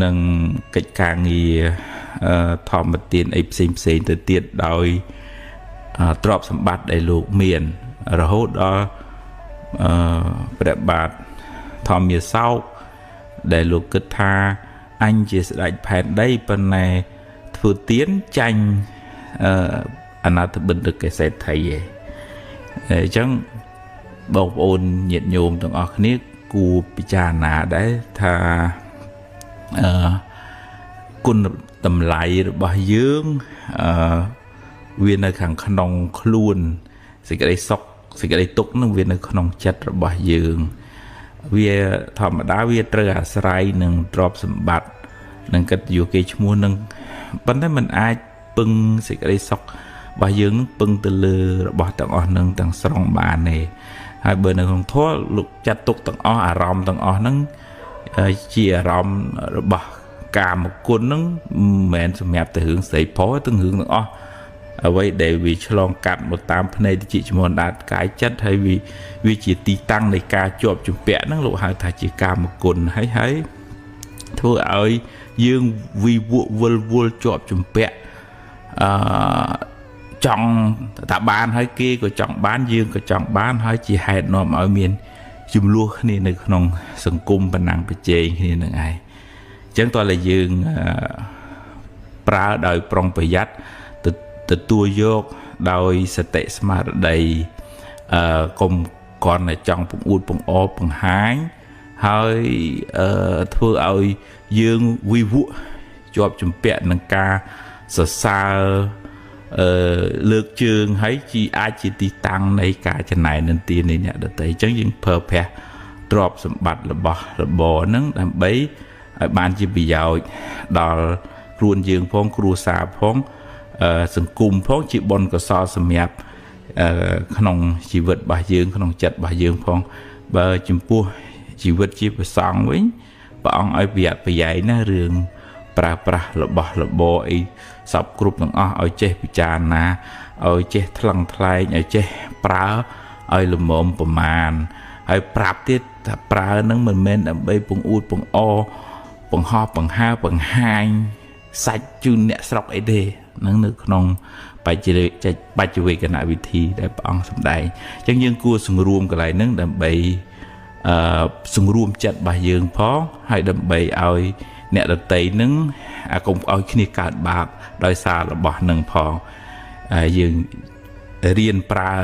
និងកិច្ចការងារធម្មទានអីផ្សេងផ្សេងទៅទៀតដោយទ្រព្យសម្បត្តិដែលលោកមានរហូតដល់ព្រះបាទធម្មាសោកដែលលោកគិតថាអញជាស្ដេចផែនដីប៉ុន្តែធ្វើទានចាញ់អនាថបិណ្ឌិកសេដ្ឋីឯងអញ្ចឹងបងប្អូនញាតិញោមទាំងអស់គ្នាគួរពិចារណាដែរថាគុណតម្លៃរបស់យើងវានៅខាងក្នុងខ្លួនសេចក្តីសុខសេចក្តីទុក្ខនឹងវានៅក្នុងចិត្តរបស់យើងវាធម្មតាវាត្រូវអាស្រ័យនឹងទ្រព្យសម្បត្តិនិងកិត្តិយសគេឈ្មោះនឹងប៉ុន្តែมันអាចពឹងសេចក្តីសុខរបស់យើងពឹងទៅលើរបស់ទាំងអស់នឹងទាំងស្រុងបានទេហើយបើនៅក្នុងធម៌លោកចាត់ទុកទាំងអស់អារម្មណ៍ទាំងអស់ហ្នឹងជាអារម្មណ៍របស់កាមគុណហ្នឹងមិនមែនសម្រាប់តែរឿងស្រីប្រុសទាំងរឿងទាំងអស់អ្វីដែលវាឆ្លងកាត់មកតាមភ្នែកតិចចំនួនដាតកាយចិត្តហើយវាជាទីតាំងនៃការជាប់ជំពាក់ហ្នឹងលោកហៅថាជាកាមគុណហើយធ្វើឲ្យយើងវិវក់វិលវល់ជាប់ជំពាក់ចង់ថាបានហើយគេក៏ចង់បានយើងក៏ចង់បានហើយជាហេតុនាំឲ្យមានចំនួនគ្នានៅក្នុងសង្គមបណ្ណាំងប្រជែងគ្នានឹងឯងអញ្ចឹងតើយើងប្រើដោយប្រុងប្រយ័ត្នទទួលយកដោយសតិស្មារតីកុំគ្រាន់តែចង់ពង្អួតពង្អបង្ហាញហើយធ្វើឲ្យយើងវិវក់ជាប់ជំពាក់នឹងការសរសើរលើកជើងហើយជាអាចជាទីតាំងនៃការចំណែននិន្ទានៃអ្នកដទៃអញ្ចឹងយើងប្រើប្រាស់ទ្រព្យសម្បត្តិរបស់របរហ្នឹងដើម្បីឲ្យបានជាប្រយោជន៍ដល់ខ្លួនយើងផងគ្រួសារផងសង្គមផងជាបុណ្យកុសលសម្រាប់ក្នុងជីវិតរបស់យើងក្នុងចិត្តរបស់យើងផងបើចំពោះជីវិតជាព្រះសង្ឃវិញព្រះអង្គឲ្យប្រយ័ត្នប្រយែងណារឿងប្រើប្រាស់របស់របរអីសពគ្រប់ទាំងអស់ឲ្យចេះពិចារណាឲ្យចេះថ្លឹងថ្លែងឲ្យចេះប្រើឲ្យល្មមប្រមាណហើយប្រាប់ទៀតថាប្រើនឹងមិនមែនដើម្បីពង្អួតពង្អបង្ហោះបង្ហើបង្ហាញសាច់ជូនអ្នកស្រុកអីទេនឹងនៅក្នុងបច្ចវេកនវិធីដែលព្រះអង្គសម្ដែងអញ្ចឹងយើងគួរសង្រួមកន្លែងហ្នឹងដើម្បីសង្រួមចិត្តរបស់យើងផងហើយដើម្បីឲ្យអ្នកដទៃនឹងកុំឲ្យគ្នាកើតបាបដោយសាររបស់នឹងផងយើងរៀនប្រើ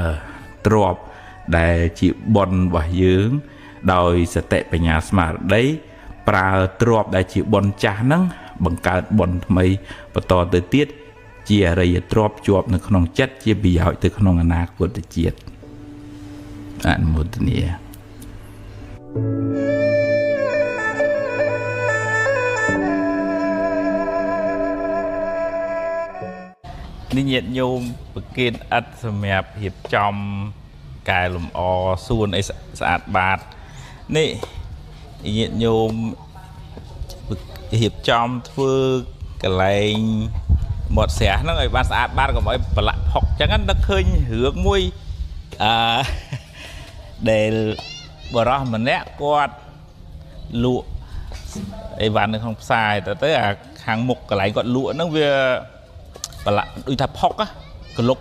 ទ្រព្យដែលជាបុណ្យរបស់យើងដោយសតិបញ្ញាស្មារតីប្រើទ្រព្យដែលជាបុណ្យចាស់ហ្នឹងបង្កើតបុណ្យថ្មីបន្តទៅទៀតជាអរិយទ្រព្យជាប់នៅក្នុងចិត្តជាប្រយោជន៍ទៅក្នុងអនាគតជាតិអនុមោទនានេះញាតិញោមប្រគេនឥដ្ឋសម្រាប់រៀបចំកែលម្អសួនអីស្អាតបាតនេះញាតិញោមរៀបចំធ្វើកន្លែងមាត់ស្រះហ្នឹងឲ្យបានស្អាតបាតកុំឲ្យប្រឡាក់ផុកអញ្ចឹងនឹកឃើញរឿងមួយដែលបរោះម្នាក់គាត់លក់អីវ៉ាន់នៅក្នុងផ្សារទៅអាខាងមុខកន្លែងគាត់លក់ហ្នឹងវាប្រឡាក់ដូចថាផុកក្លុក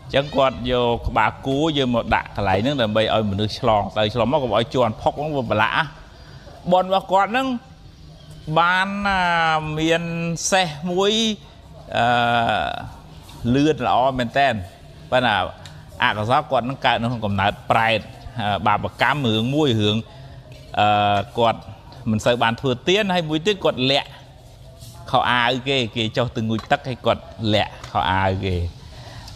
អញ្ចឹងគាត់យកក្បាលគោយកមកដាក់កន្លែងហ្នឹងដើម្បីឲ្យមនុស្សឆ្លងទៅឆ្លងមកកុំឲ្យជន់ផុកហ្នឹងវាប្រឡាក់បនរបស់គាត់ហ្នឹងបានមានសេះមួយលឿនល្អមែនតើប៉ុន្តែអកុសលគាត់នឹងកើតនៅក្នុងកំណើតប្រែតបាបកម្មរឿងមួយរឿងគាត់មិនសូវបានធ្វើទានហើយមួយទៀតគាត់លាក់ខោអាវគេគេចុះទៅងូតទឹកហើយគាត់លាក់ខោអាវគេ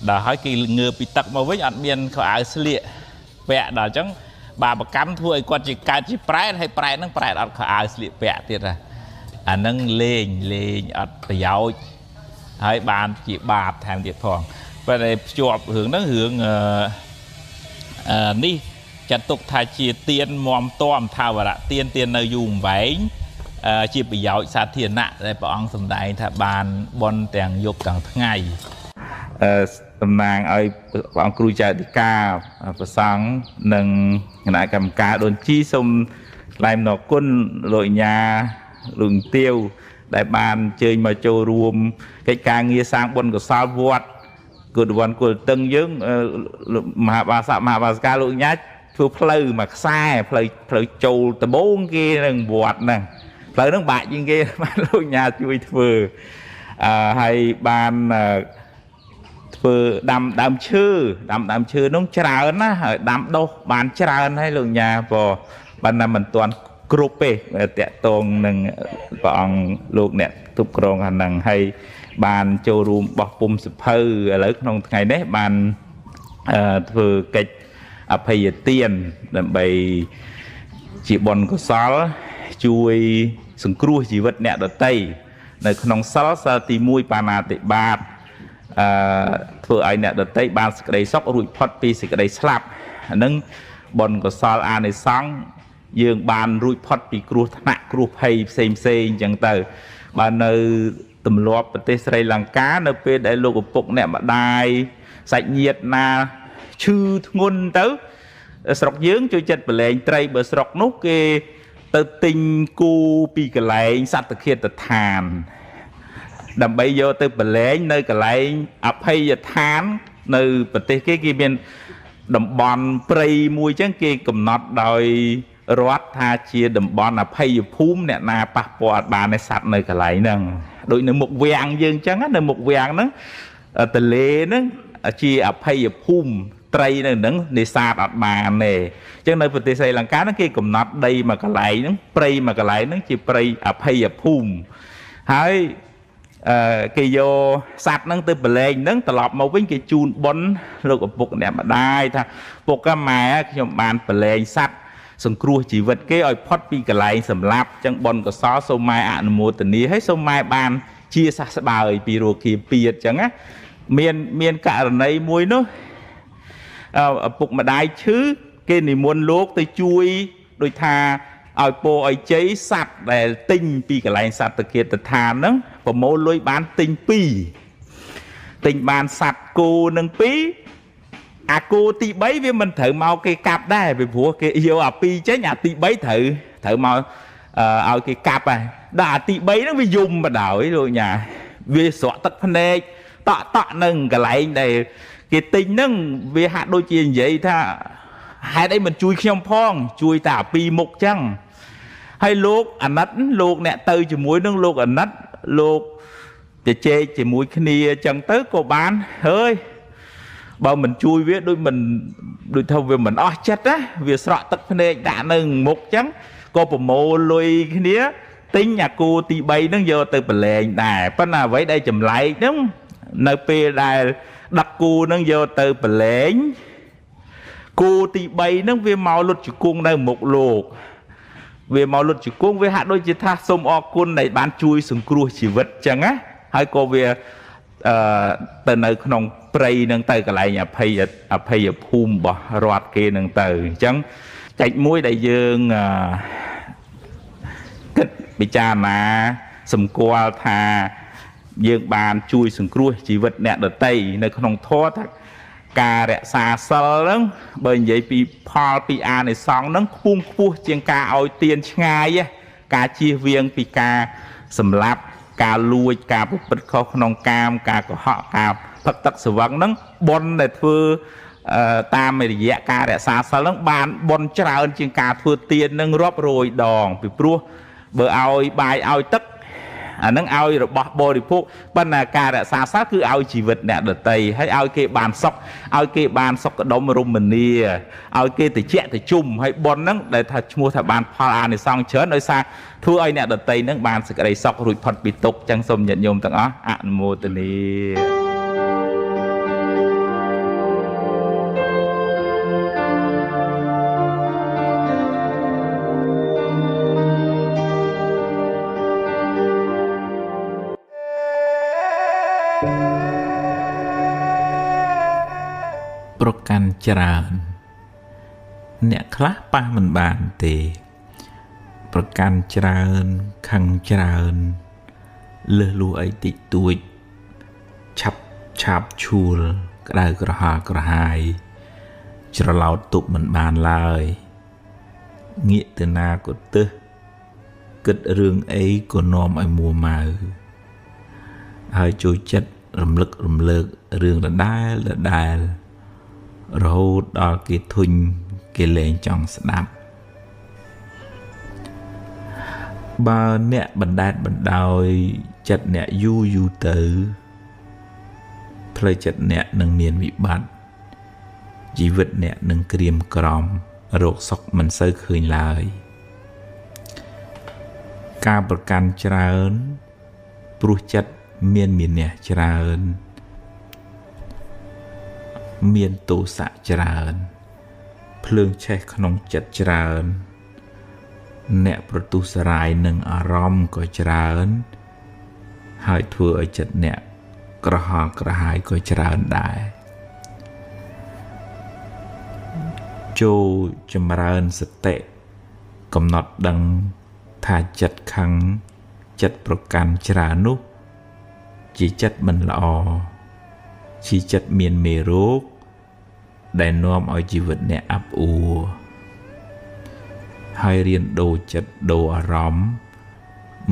ដល់ហើយគេងើពីទឹកមកវិញអត់មានខោអាវស្លៀកពាក់ដល់អញ្ចឹងបាបកម្មធ្វើឲ្យគាត់ជាកើតជាប្រែតហើយប្រែតហ្នឹងប្រែតអត់ខោអាវស្លៀកពាក់ទៀតណាអាហ្នឹងលេងលេងអត់ប្រយោជន៍ហើយបានជាបាបថែមទៀតផងប៉ុន្តែភ្ជាប់រឿងហ្នឹងរឿងនេះចាត់ទុកថាជាទានមមតំថាវរៈទានទាននៅយូរអង្វែងជាប្រយោជន៍សាធារណៈដែលព្រះអង្គសម្ដែងថាបានបុណ្យទាំងយប់ទាំងថ្ងៃតំណាងឲ្យព្រះអង្គគ្រូចៅអធិការព្រះសង្ឃនិងគណៈកម្មការដូនជីសូមថ្លែងអំណរគុណលោកអញ្ញាលោកទាវដែលបានអញ្ជើញមកចូលរួមកិច្ចការងារសាងបុណ្យកុសលវត្តគុណវ័នគុលតឹងយើងមហាបាសកមហាបាសិកាលោកអញ្ញាធ្វើផ្លូវមួយខ្សែផ្លូវចូលដំបូងគេនឹងវត្តហ្នឹងផ្លូវហ្នឹងបាក់ជាងគេបានលោកអញ្ញាជួយធ្វើហើយបានធ្វើដាំដើមឈើដាំដើមឈើនោះច្រើនណាហើយដាំដុះបានច្រើនហើយលោកអញ្ញាព្រោះបានតែមិនទាន់គ្រប់ទេតាក់ទងនឹងព្រះអង្គលោកអ្នកគ្រប់គ្រងអាហ្នឹងហើយបានចូលរួមបោះពុំសភៅឥឡូវក្នុងថ្ងៃនេះបានធ្វើកិច្ចអភ័យទានដើម្បីជាបុណ្យកុសលជួយសង្គ្រោះជីវិតអ្នកដទៃនៅក្នុងសិលសិលទី1បាណាតិបាតធ្វើឲ្យអ្នកដទៃបានសេចក្តីសុខរួចផុតពីសេចក្តីស្លាប់អាហ្នឹងបុណ្យកុសលអានិសង្សយើងបានរួចផុតពីគ្រោះថ្នាក់គ្រោះភ័យផ្សេងផ្សេងអញ្ចឹងទៅបើនៅទម្លាប់ប្រទេសស្រីលង្កានៅពេលដែលលោកឪពុកអ្នកម្ដាយសាច់ញាតិណាឈឺធ្ងន់ទៅស្រុកយើងជួយចិត្តប្រឡែងត្រីបើស្រុកនោះគេទៅទិញគូពីកន្លែងសត្វឃាតដ្ឋានដើម្បីយកទៅប្រឡែងនៅកន្លែងអភ័យដ្ឋាននៅប្រទេសគេគេមានតំបន់ព្រៃមួយចឹងគេកំណត់ដោយរដ្ឋថាជាតំបន់អភ័យភូមិអ្នកណាប៉ះពាល់បានឯសត្វនៅកន្លែងហ្នឹងដូចនៅមុខវាំងយើងចឹងនៅមុខវាំងហ្នឹងទលេហ្នឹងជាអភ័យភូមិត្រីនៅហ្នឹងនេសាទអត់បានទេអញ្ចឹងនៅប្រទេសស្រីលង្កាហ្នឹងគេកំណត់ដីមួយកន្លែងហ្នឹងព្រៃមួយកន្លែងហ្នឹងជាព្រៃអភ័យភូមិហើយគេយកសត្វហ្នឹងទៅប្រឡែងហ្នឹងត្រឡប់មកវិញគេជូនបុណ្យលោកឪពុកអ្នកម្ដាយថាពុកម៉ែខ្ញុំបានប្រឡែងសត្វសង្គ្រោះជីវិតគេឲ្យផុតពីកន្លែងសម្លាប់ចឹងបុណ្យកុសលសូមម៉ែអនុមោទនាហើយសូមម៉ែបានជាសះស្បើយពីរោគាពៀតចឹងណាមានករណីមួយនោះឪពុកម្ដាយឈឺគេនិមន្តលោកទៅជួយដោយថាឲ្យពោឲ្យជ័យសត្វដែលទិញពីកន្លែងសត្វគាតដ្ឋានហ្នឹងប្រមូលលុយបានទិញ2ទិញបានសត្វគោនឹង2អាគោទី3វាមិនត្រូវមកគេកាប់ដែរពីព្រោះគេយកអា2ចេញអាទី3ត្រូវមកឲ្យគេកាប់ហើយដល់អាទី3ហ្នឹងវាយំបដ ாய் លោកញ៉ាវាស្រក់ទឹកភ្នែកតក់តក់នឹងកន្លែងដែលគេទិញហ្នឹងវាហាក់ដូចជានិយាយថាហេតុអីមិនជួយខ្ញុំផងជួយតែអាពីរមុខចឹងហើយលោកអាណិតលោកអ្នកទៅជាមួយនឹងលោកអាណិតលោកជជែកជាមួយគ្នាចឹងទៅក៏បានហើយបើមិនជួយវាដូចមិនដូចថាវាមិនអស់ចិត្តណាវាស្រក់ទឹកភ្នែកដាក់នៅមុខចឹងក៏ប្រមូលលុយគ្នាទិញអាគោទី3ហ្នឹងយកទៅប្រឡែងដែរប៉ុន្តែអ្វីដែលចម្លែកហ្នឹងនៅពេលដែលដឹកគោហ្នឹងយកទៅប្រឡែងគោទី3ហ្នឹងវាមកលុតជង្គង់នៅមុខលោកវាមកលុតជង្គង់វាហាក់ដូចជាថាសូមអរគុណដែលបានជួយសង្គ្រោះជីវិតចឹងណាហើយក៏វាទៅនៅក្នុងព្រៃនឹងទៅកន្លែងអភ័យភូមិរបស់រដ្ឋគេនឹងទៅអញ្ចឹងកិច្ចមួយដែលយើងគិតពិចារណាសម្គាល់ថាយើងបានជួយសង្គ្រោះជីវិតអ្នកដទៃនៅក្នុងធម៌ថាការរក្សាសិលហ្នឹងបើនិយាយពីផលពីអានិសង្សហ្នឹងខ្ពង់ខ្ពស់ជាងការឲ្យទានឆ្ងាយការជៀសវាងពីការសម្លាប់ការលួចការប្រព្រឹត្តខុសក្នុងកាមការកុហកការផឹកទឹកស្រវឹងហ្នឹងបុណ្យដែលធ្វើតាមរយៈការរក្សាសិលហ្នឹងបានបុណ្យច្រើនជាងការធ្វើទាននឹងរាប់រយដងពីព្រោះបើឲ្យបាយឲ្យទឹកអានឹងឲ្យរបស់បរិភោគប៉ុន្តែការរក្សាសិលគឺឲ្យជីវិតអ្នកដទៃហើយឲ្យគេបានសុខឲ្យគេបានសុខដុមរមនាឲ្យគេតិចតិជុំហើយបុណ្យហ្នឹងដែលថាឈ្មោះថាបានផលអានិសង្សច្រើនដោយសារធ្វើឲ្យអ្នកដទៃហ្នឹងបានសេចក្តីសុខរួចផុតពីទុក្ខចឹងសូមញាតិញោមទាំងអស់អនុមោទនា ប្រកាន់ច្រើនអ្នកខ្លះប៉ះមិនបានទេប្រកាន់ច្រើនខឹងច្រើនលើសលួសអីតិចតួចឆាប់ឆាប់ឈួលក្តៅក្រហាលក្រហាយច្រឡោតទប់មិនបានឡើយងាកទៅណាក៏ទើសគិតរឿងអីក៏នាំឲ្យមួម៉ៅហើយចូលចិត្តរំលឹករំលើករឿងដដែលដដែលរហូតដល់គេធុញគេលែងចង់ស្ដាប់បើអ្នកបណ្ដែតបណ្ដោយចិត្តអ្នកយូរយូរទៅផ្លូវចិត្តអ្នកនឹងមានវិបត្តិជីវិតអ្នកនឹងក្រៀមក្រំរោគសុខមិនសូវឃើញឡើយការប្រកាន់ច្រើនព្រោះចិត្តមានមានះច្រើនមានទោសៈច្រើនភ្លើងឆេះក្នុងចិត្តច្រើនអ្នកប្រទុសរាយនឹងអារម្មណ៍ក៏ច្រើនហើយធ្វើឲ្យចិត្តអ្នកក្រហល់ក្រហាយក៏ច្រើនដែរចូលចម្រើនសតិកំណត់ដឹងថាចិត្តខឹងចិត្តប្រកាន់ច្រើននោះជាចិត្តមិនល្អជាចិត្តមានមេរោគដែលនាំឲ្យជីវិតអ្នកអាប់អួរហើយរៀនដូរចិត្តដូរអារម្មណ៍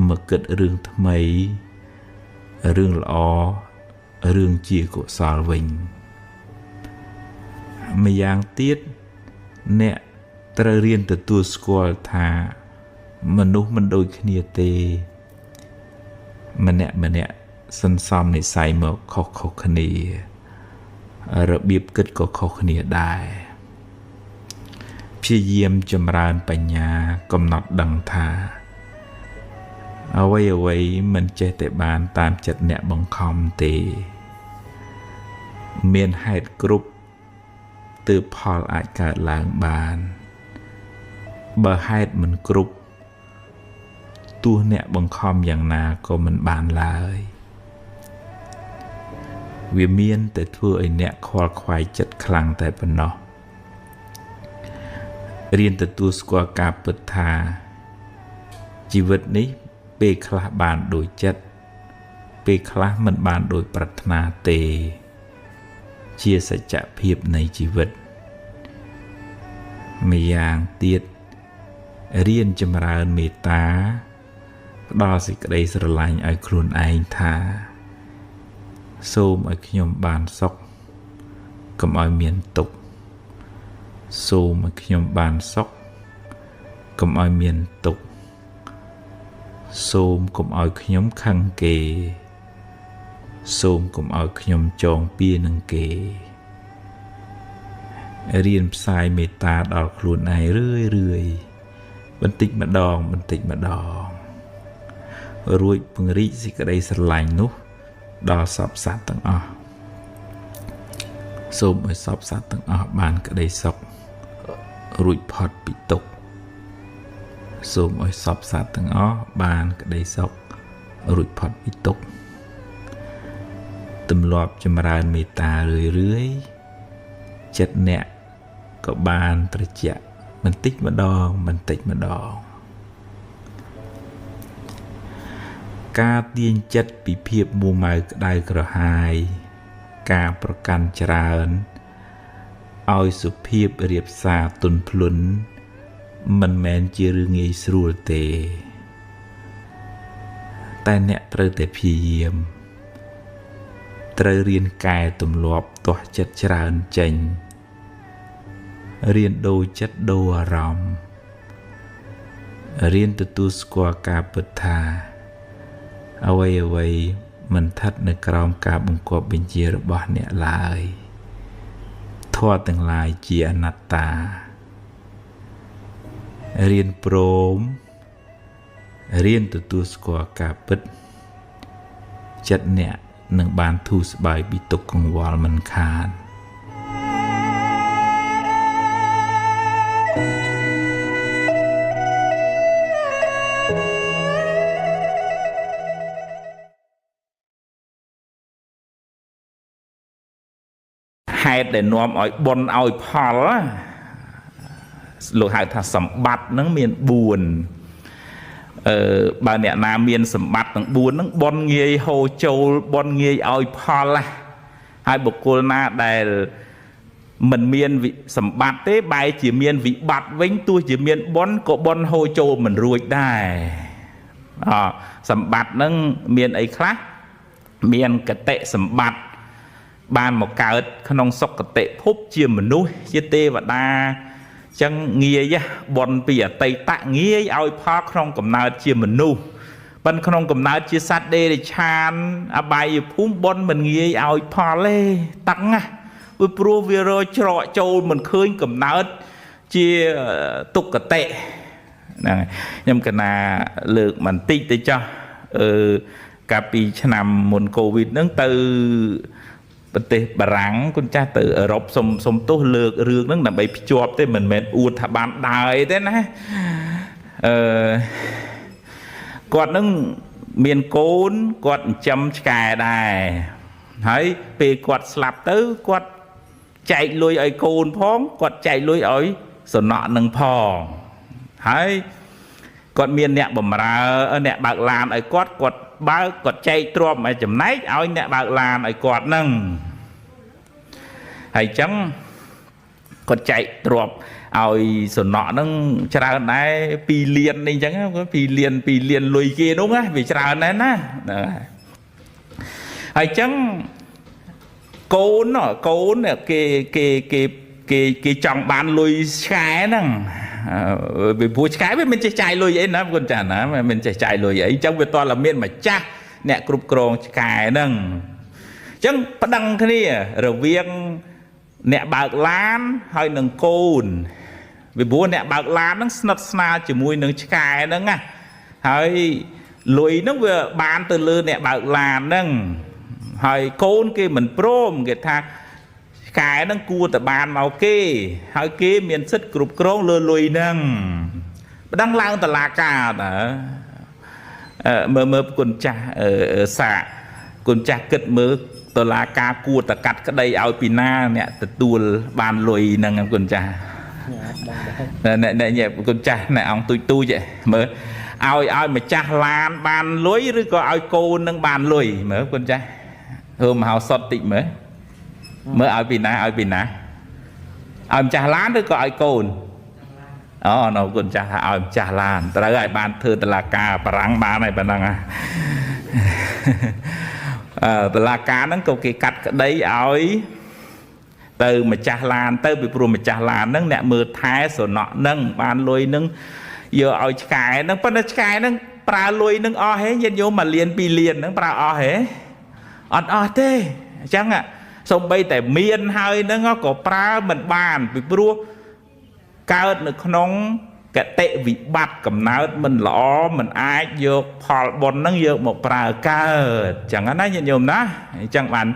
មកគិតរឿងថ្មីរឿងល្អរឿងជាកុសលវិញម្យ៉ាងទៀតអ្នកត្រូវរៀនទទួលស្គាល់ថាមនុស្សមិនដូចគ្នាទេម្នាក់ម្នាក់សន្សំនិស័យមកខុសៗគ្នារបៀបគិតក៏ខុសគ្នាដែរព្យាយាមចម្រើនបញ្ញាកំណត់ដឹងថាអ្វីអ្វីមិនចេះតែបានតាមចិត្តអ្នកបង្ខំទេមានហេតុគ្រប់ទើបផលអាចកើតឡើងបានបើហេតុមិនគ្រប់ទោះអ្នកបង្ខំយ៉ាងណាក៏មិនបានឡើយវាមានតែធ្វើឲ្យអ្នកខ្វល់ខ្វាយចិត្តខ្លាំងតែប៉ុណ្ណោះរៀនទទួលស្គាល់ការពិតថាជីវិតនេះពេលខ្លះបានដូចចិត្តពេលខ្លះមិនបានដូចប្រាថ្នាទេជាសច្ចភាពនៃជីវិតម្យ៉ាងទៀតរៀនចម្រើនមេត្តាផ្ដល់សេចក្តីស្រឡាញ់ឲ្យខ្លួនឯងថាសូមឲ្យខ្ញុំបានសុខកុំឲ្យមានទុក្ខសូមឲ្យខ្ញុំបានសុខកុំឲ្យមានទុក្ខសូមកុំឲ្យខ្ញុំខឹងគេសូមកុំឲ្យខ្ញុំចងពៀនឹងគេរៀនផ្សាយមេត្តាដល់ខ្លួនឯងរឿយរឿយបន្តិចម្ដងបន្តិចម្ដងរួចពង្រីកសេចក្តីស្រឡាញ់នោះដល់សព្វសត្វទាំងអស់សូមឲ្យសព្វសត្វទាំងអស់បានក្តីសុខរួចផុតពីទុក្ខសូមឲ្យសព្វសត្វទាំងអស់បានក្តីសុខរួចផុតពីទុក្ខទម្លាប់ចម្រើនមេត្តារឿយរឿយចិត្តអ្នកក៏បានត្រជាក់បន្តិចម្ដងបន្តិចម្ដងការទាញចិត្តពីភាពមួម៉ៅក្តៅក្រហាយការប្រកាន់ច្រើនឲ្យសុភាពរៀបសារទន់ភ្លន់មិនមែនជារឿងងាយស្រួលទេតែអ្នកត្រូវតែព្យាយាមត្រូវរៀនកែទម្លាប់ទាស់ចិត្តច្រើនចេញរៀនដូរចិត្តដូរអារម្មណ៍រៀនទទួលស្គាល់ការពិតថាអ្វីអ្វីមិនស្ថិតនៅក្រោមការបង្គាប់បញ្ជារបស់អ្នកឡើយធម៌ទាំងឡាយជាអនត្តារៀនព្រមរៀនទទួលស្គាល់ការពិតចិត្តអ្នកនឹងបានធូរស្បើយពីទុក្ខកង្វល់មិនខាន ហេតុដែលនាំឲ្យបុណ្យឲ្យផលណាលោកហៅថាសម្បត្តិហ្នឹងមាន4អឺបើអ្នកណាមានសម្បត្តិទាំង4ហ្នឹងបុណ្យងាយហូរចូលបុណ្យងាយឲ្យផលណាហើយបុគ្គលណាដែលមិនមានសម្បត្តិទេបែរជាមានវិបត្តិវិញទោះជាមានបុណ្យក៏បុណ្យហូរចូលមិនរួចដែរអសម្បត្តិហ្នឹងមានអីខ្លះមានកតិសម្បត្តិបានមកកើតក្នុងសុគតិភពជាមនុស្សជាទេវតាចឹងងាយបុណ្យពីអតីតងាយឲ្យផលក្នុងកំណើតជាមនុស្សប៉ុន្តែក្នុងកំណើតជាសត្វដេរិឆានអបាយភូមិបុណ្យមិនងាយឲ្យផលទេតឹងណាពីព្រោះវារច្រកចូលមិនឃើញកំណើតជាទុគតិហ្នឹងខ្ញុំកណាលើកបន្តិចទៅចោះអឺកាលពីឆ្នាំមុនកូវីដហ្នឹងទៅប្រទេសបារាំងគុណចាស់ទៅអឺរ៉ុបសុំទោសលើករឿងហ្នឹងដើម្បីភ្ជាប់ទេមិនមែនអួតថាបានដើរអីទេណាអឺគាត់នឹងមានកូនគាត់ចិញ្ចឹមឆ្កែដែរហើយពេលគាត់ស្លាប់ទៅគាត់ចែកលុយឲ្យកូនផងគាត់ចែកលុយឲ្យសំណក់នឹងផងហើយគាត់មានអ្នកបំរើអ្នកបើកឡានឲ្យគាត់គាត់បើកគាត់ចែកទ្រព្យមួយចំណែកឲ្យអ្នកបើកឡានឲ្យគាត់នឹងហើយអញ្ចឹងគាត់ចែកទ្រព្យឲ្យសំណក់ហ្នឹងច្រើនដែរ2លាននេះអញ្ចឹង2លាន2លានលុយគេនោះណាវាច្រើនដែរណាហ្នឹងហើយអញ្ចឹងកូនកូនគេគេគេគេគេចង់បានលុយឆ្កែហ្នឹងពីព្រោះឆ្កែវាមិនចេះចាយលុយអីណាគុណចាស់ណាមិនចេះចាយលុយអីអញ្ចឹងវាតតែមានម្ចាស់អ្នកគ្រប់គ្រងឆ្កែហ្នឹងអញ្ចឹងប្តឹងគ្នារវាងអ្នកបើកឡានហើយនឹងកូនពីព្រោះអ្នកបើកឡានហ្នឹងស្និទ្ធស្នាលជាមួយនឹងឆ្កែហ្នឹងណាហើយលុយហ្នឹងវាបានទៅលើអ្នកបើកឡានហ្នឹងហើយកូនគេមិនព្រមគេថាឆ្កែហ្នឹងគួរតែបានមកគេហើយគេមានសិទ្ធិគ្រប់គ្រងលើលុយហ្នឹងប្តឹងឡើងតុលាការតើមើលមើលគុណចាស់សាកគុណចាស់គិតមើលតុលាការគួរតែកាត់ក្តីឲ្យពីណាអ្នកទទួលបានលុយហ្នឹងគុណចាស់អ្នកអ្នកគុណចាស់អ្នកអង្គទូចទូចមើលឲ្យម្ចាស់ឡានបានលុយឬក៏ឲ្យកូននឹងបានលុយមើលគុណចាស់ធ្វើមហោសតតិចមើលមើលឲ្យពីណាឲ្យពីណាឲ្យម្ចាស់ឡានឬក៏ឲ្យកូនអូនៅគុណចាស់ថាឲ្យម្ចាស់ឡានត្រូវឲ្យបានធ្វើតឡាការបារាំងបានហើយប៉ុណ្ណឹងអឺតឡាការហ្នឹងក៏គេកាត់ក្តីឲ្យទៅម្ចាស់ឡានទៅពីព្រោះម្ចាស់ឡានហ្នឹងអ្នកមើលថែសំណក់ហ្នឹងបានលុយហ្នឹងយកឲ្យឆ្កែហ្នឹងប៉ុន្តែឆ្កែហ្នឹងប្រើលុយហ្នឹងអស់ហេញាតិញោម1លាន2លានហ្នឹងប្រើអស់ហេអត់អស់ទេអញ្ចឹងសំបីតែមានហើយហ្នឹងក៏ប្រើមិនបានពីព្រោះកើតនៅក្នុងកតិវិបត្តិកំណើតមិនល្អមិនអាចយកផលបុណ្យហ្នឹងយកមកប្រើកើតអញ្ចឹងណាញាតិញោមណាអញ្ចឹងបាន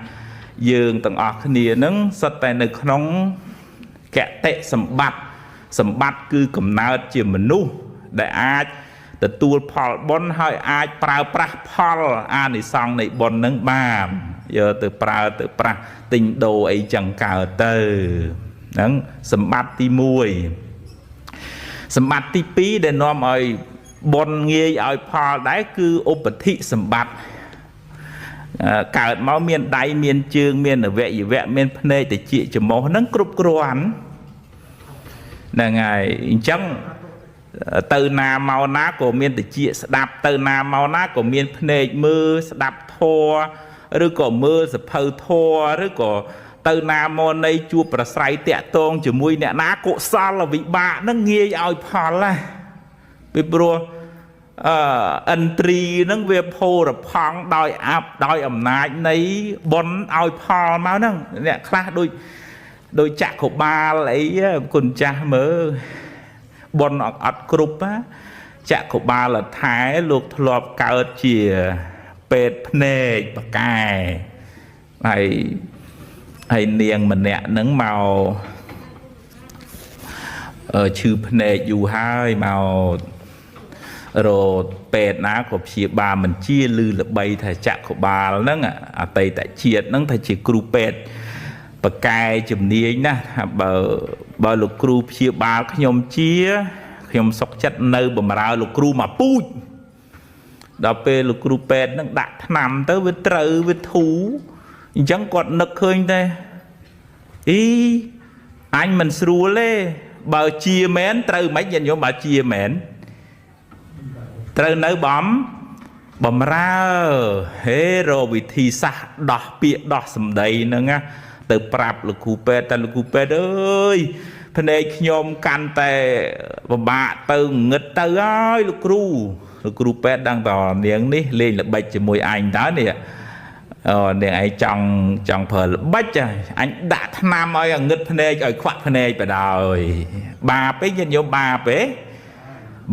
យើងទាំងអស់គ្នាហ្នឹងសុទ្ធតែនៅក្នុងកតិសម្បត្តិសម្បត្តិគឺកំណើតជាមនុស្សដែលអាចទទួលផលបុណ្យហើយអាចប្រើប្រាស់ផលអានិសង្សនៃបុណ្យហ្នឹងបានយកទៅប្រើទៅប្រាស់ទិញដូរអីចឹងកើតទៅហ្នឹងសម្បត្តិទី1សម្បត្តិទី2ដែលនាំឲ្យបុណ្យងាយឲ្យផលដែរគឺឧបធិសម្បត្តិកើតមកមានដៃមានជើងមានអវយវៈមានភ្នែកតិចច្រមុះហ្នឹងគ្រប់គ្រាន់ហ្នឹងហើយអញ្ចឹងទៅណាមកណាក៏មានតិចស្ដាប់ទៅណាមកណាក៏មានភ្នែកមើលស្ដាប់ធម៌ឬក៏មើលសភៅធម៌ឬក៏ទៅណាមកនៃជួបប្រស្រ័យតាក់ទងជាមួយអ្នកណាកុសលវិបាកហ្នឹងងាយឲ្យផលណាពីព្រោះឥន្ទ្រីហ្នឹងវាផូរផង់ដោយអាប់ដោយអំណាចនៃបុណ្យឲ្យផលមកហ្នឹងអ្នកខ្លះដូចចក្របាលអីគុណចាស់មើលបុណ្យអត់គ្រប់ណាចក្របាលថែលោកធ្លាប់កើតជាពេទ្យភ្នែកបកែហើយហើយនាងម្នាក់ហ្នឹងមកឈឺភ្នែកយូរហើយមករពេទ្យណាក៏ព្យាបាលមិនជាឮល្បីថាចក្របាលហ្នឹងអតីតជាតិហ្នឹងថាជាគ្រូពេទ្យ ប្រកែជំនាញណាស់ថាបើលោកគ្រូព្យាបាលខ្ញុំជាខ្ញុំសុកចិត្តនៅបំរើលោកគ្រូមកពូជដល់ពេលលោកគ្រូពេទ្យនឹងដាក់ថ្នាំទៅវាត្រូវវាធូរអញ្ចឹងគាត់នឹកឃើញតែអីអញមិនស្រួលទេបើជាមែនត្រូវមិនញាតិញោមបើជាមែនត្រូវនៅបំរើហេរកវិធីសាស្ត្រដោះពាក្យដោះសម្ដីហ្នឹងណាទៅប្រាប់លោកគ្រូពេទ្យតែលោកគ្រូពេទ្យអើយភ្នែកខ្ញុំកាន់តែពិបាកទៅងឹតទៅហើយលោកគ្រូពេទ្យដឹងតនាងនេះលេងល្បិចជាមួយអញតើនេះអូនាងឯងចង់ប្រើល្បិចអញដាក់ថ្នាំឲ្យងឹតភ្នែកឲ្យខ្វាក់ភ្នែកបដ ாய் បាបទេញាតិញោមបាបទេ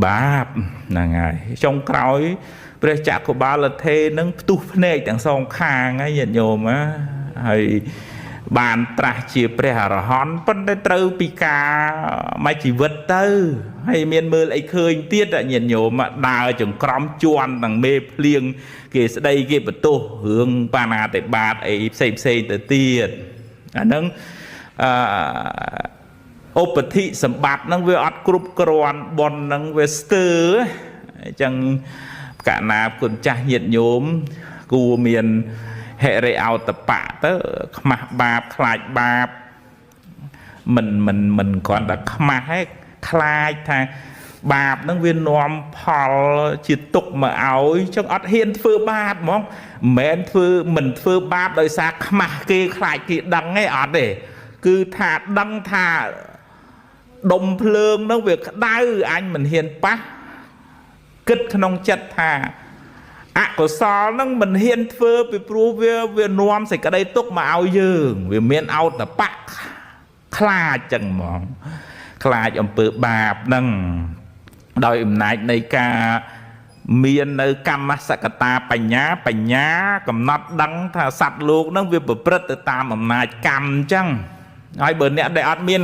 បាបហ្នឹងហើយចុងក្រោយព្រះចក្របាលធេនឹងផ្ទុះភ្នែកទាំងសងខាងហើយញាតិញោមណាហើយបានត្រាស់ជាព្រះអរហន្តប៉ុន្តែត្រូវពិការមួយជីវិតទៅហើយមានមើលអីឃើញទៀតញាតិញោមដើរចង្ក្រមជន់ទាំងមេភ្លៀងគេស្ដីគេបន្ទោសរឿងបាណាតិបាតអីផ្សេងផ្សេងទៅទៀតអាហ្នឹងអឺឧបធិសម្បត្តិហ្នឹងវាអត់គ្រប់គ្រាន់បុណ្យហ្នឹងវាស្ទើរអញ្ចឹងកណាគុណចាស់ញាតិញោមគួរមានហិរិអោតបៈទៅខ្មាស់បាបខ្លាចបាបមិនគ្រាន់តែខ្មាស់ទេខ្លាចថាបាបហ្នឹងវានាំផលជាទុកមកឲ្យចឹងអត់ហ៊ានធ្វើបាបហ្មងមិនមែនធ្វើមិនធ្វើបាបដោយសារខ្មាស់គេខ្លាចគេដឹងទេអត់ទេគឺថាដឹងថាដុំភ្លើងហ្នឹងវាក្តៅអញមិនហ៊ានប៉ះគិតក្នុងចិត្តថាអកុសលហ្នឹងមិនហ៊ានធ្វើពីព្រោះវានាំសេចក្តីទុកមកឲ្យយើងវាមានអោតបៈខ្លាចចឹងហ្មងខ្លាចអំពើបាបហ្នឹងដោយអំណាចនៃការមាននៅកម្មសកតាបញ្ញាកំណត់ដឹងថាសត្វលោកហ្នឹងវាប្រព្រឹត្តទៅតាមអំណាចកម្មចឹងហើយបើអ្នកដែលអត់មាន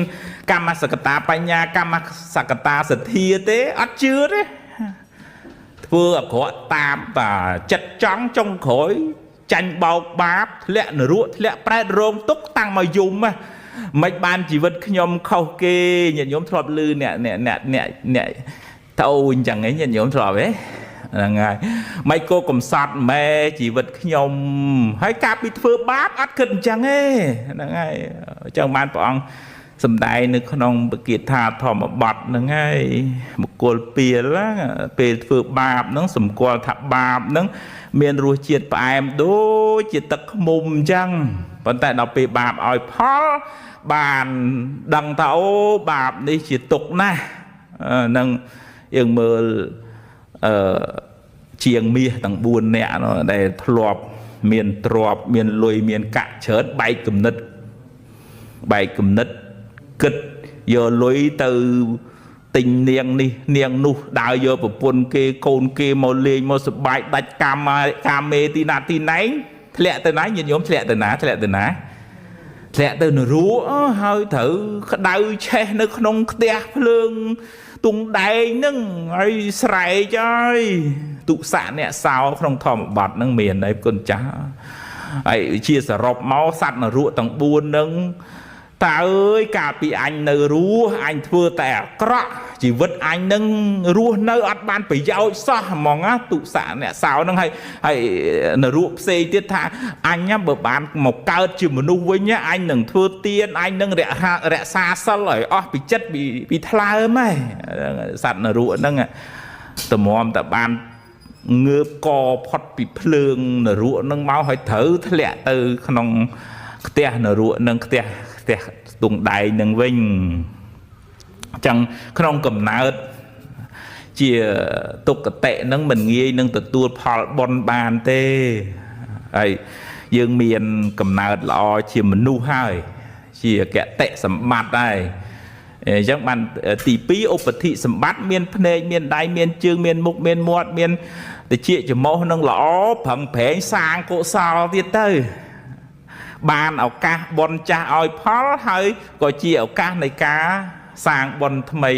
កម្មសកតាបញ្ញាកម្មសកតាសទ្ធាទេអត់ជឿទេធ្វើអាក្រក់តាមតាចិត្តចង់ចុងក្រោយចាញ់បោកបាបធ្លាក់នរកធ្លាក់ប្រែតរងទុកតាំងមកយំមិនបានជីវិតខ្ញុំខុសគេញាតិញោមធ្លាប់ឮអ្នកអ្នកអ្នកអ្នកអ្នកត្អូញចឹងឯងញាតិញោមធ្លាប់ទេហ្នឹងហើយមិនគោកំសត់ម៉ែជីវិតខ្ញុំហើយកាលពីធ្វើបាបអត់គិតអញ្ចឹងទេហ្នឹងហើយអញ្ចឹងបានព្រះអង្គសំដែងនៅក្នុងពគាថាធម្មបទហ្នឹងហើយបុគ្គលពីលពេលធ្វើបាបហ្នឹងសម្គាល់ថាបាបហ្នឹងមានរសជាតិផ្អែមដូចជាទឹកឃ្មុំអញ្ចឹងប៉ុន្តែដល់ពេលបាបឲ្យផលបានដឹងថាអូបាបនេះជាទុកណាស់ហ្នឹងយើងមើលអឺជាងមាសទាំង4នាក់នោះដែលធ្លាប់មានទ្រព្យមានលុយមានកាក់ច្រើនបែកគំនិតគិតយកលុយទៅទិញនាងនេះនាងនោះដើរយកប្រពន្ធគេកូនគេមកលេងមកសប្បាយដាច់កាមេទីណាទីណែងធ្លាក់ទៅណាញាតិញោមធ្លាក់ទៅណាធ្លាក់ទៅណាធ្លាក់ទៅនរកហើយត្រូវក្តៅឆេះនៅក្នុងផ្ទះភ្លើងទង់ដែងហ្នឹងហើយស្រែកហើយទុសៈអ្នកសោក្នុងធម្មបទហ្នឹងមានហើយគុណចាស់ហើយជាសរុបមកសត្វនរកទាំង4ហ្នឹងតើអើយកាលពីអញនៅរស់អញធ្វើតែអាក្រក់ជីវិតអញនឹងរស់នៅអត់បានប្រយោជន៍សោះហ្មងណាទុសៈអ្នកសោហ្នឹងហើយនរកផ្សេងទៀតថាអញបើបានមកកើតជាមនុស្សវិញអញនឹងធ្វើទានអញនឹងរក្សាសិលឲ្យអស់ពីចិត្តពីថ្លើមហើយសត្វនរកហ្នឹងតម្រាំតែបានងើបកផុតពីភ្លើងនរកហ្នឹងមកហើយត្រូវធ្លាក់ទៅក្នុងផ្ទះនរកនឹងផ្ទះស្ទង់ដែងនឹងវិញអញ្ចឹងក្នុងកំណើតជាទុក្គតិនឹងមិនងាយនឹងទទួលផលបុណ្យបានទេហើយយើងមានកំណើតល្អជាមនុស្សហើយជាកតិសម្បត្តិហើយអញ្ចឹងបានទី2ឧបធិសម្បត្តិមានភ្នែកមានដៃមានជើងមានមុខមានមាត់មានតិចច្រមុះនឹងល្អប្រឹងប្រែងសាងកុសលទៀតទៅបានឱកាសបុណ្យចាស់ឲ្យផលហើយក៏ជាឱកាសនៃការសាងបុណ្យថ្មី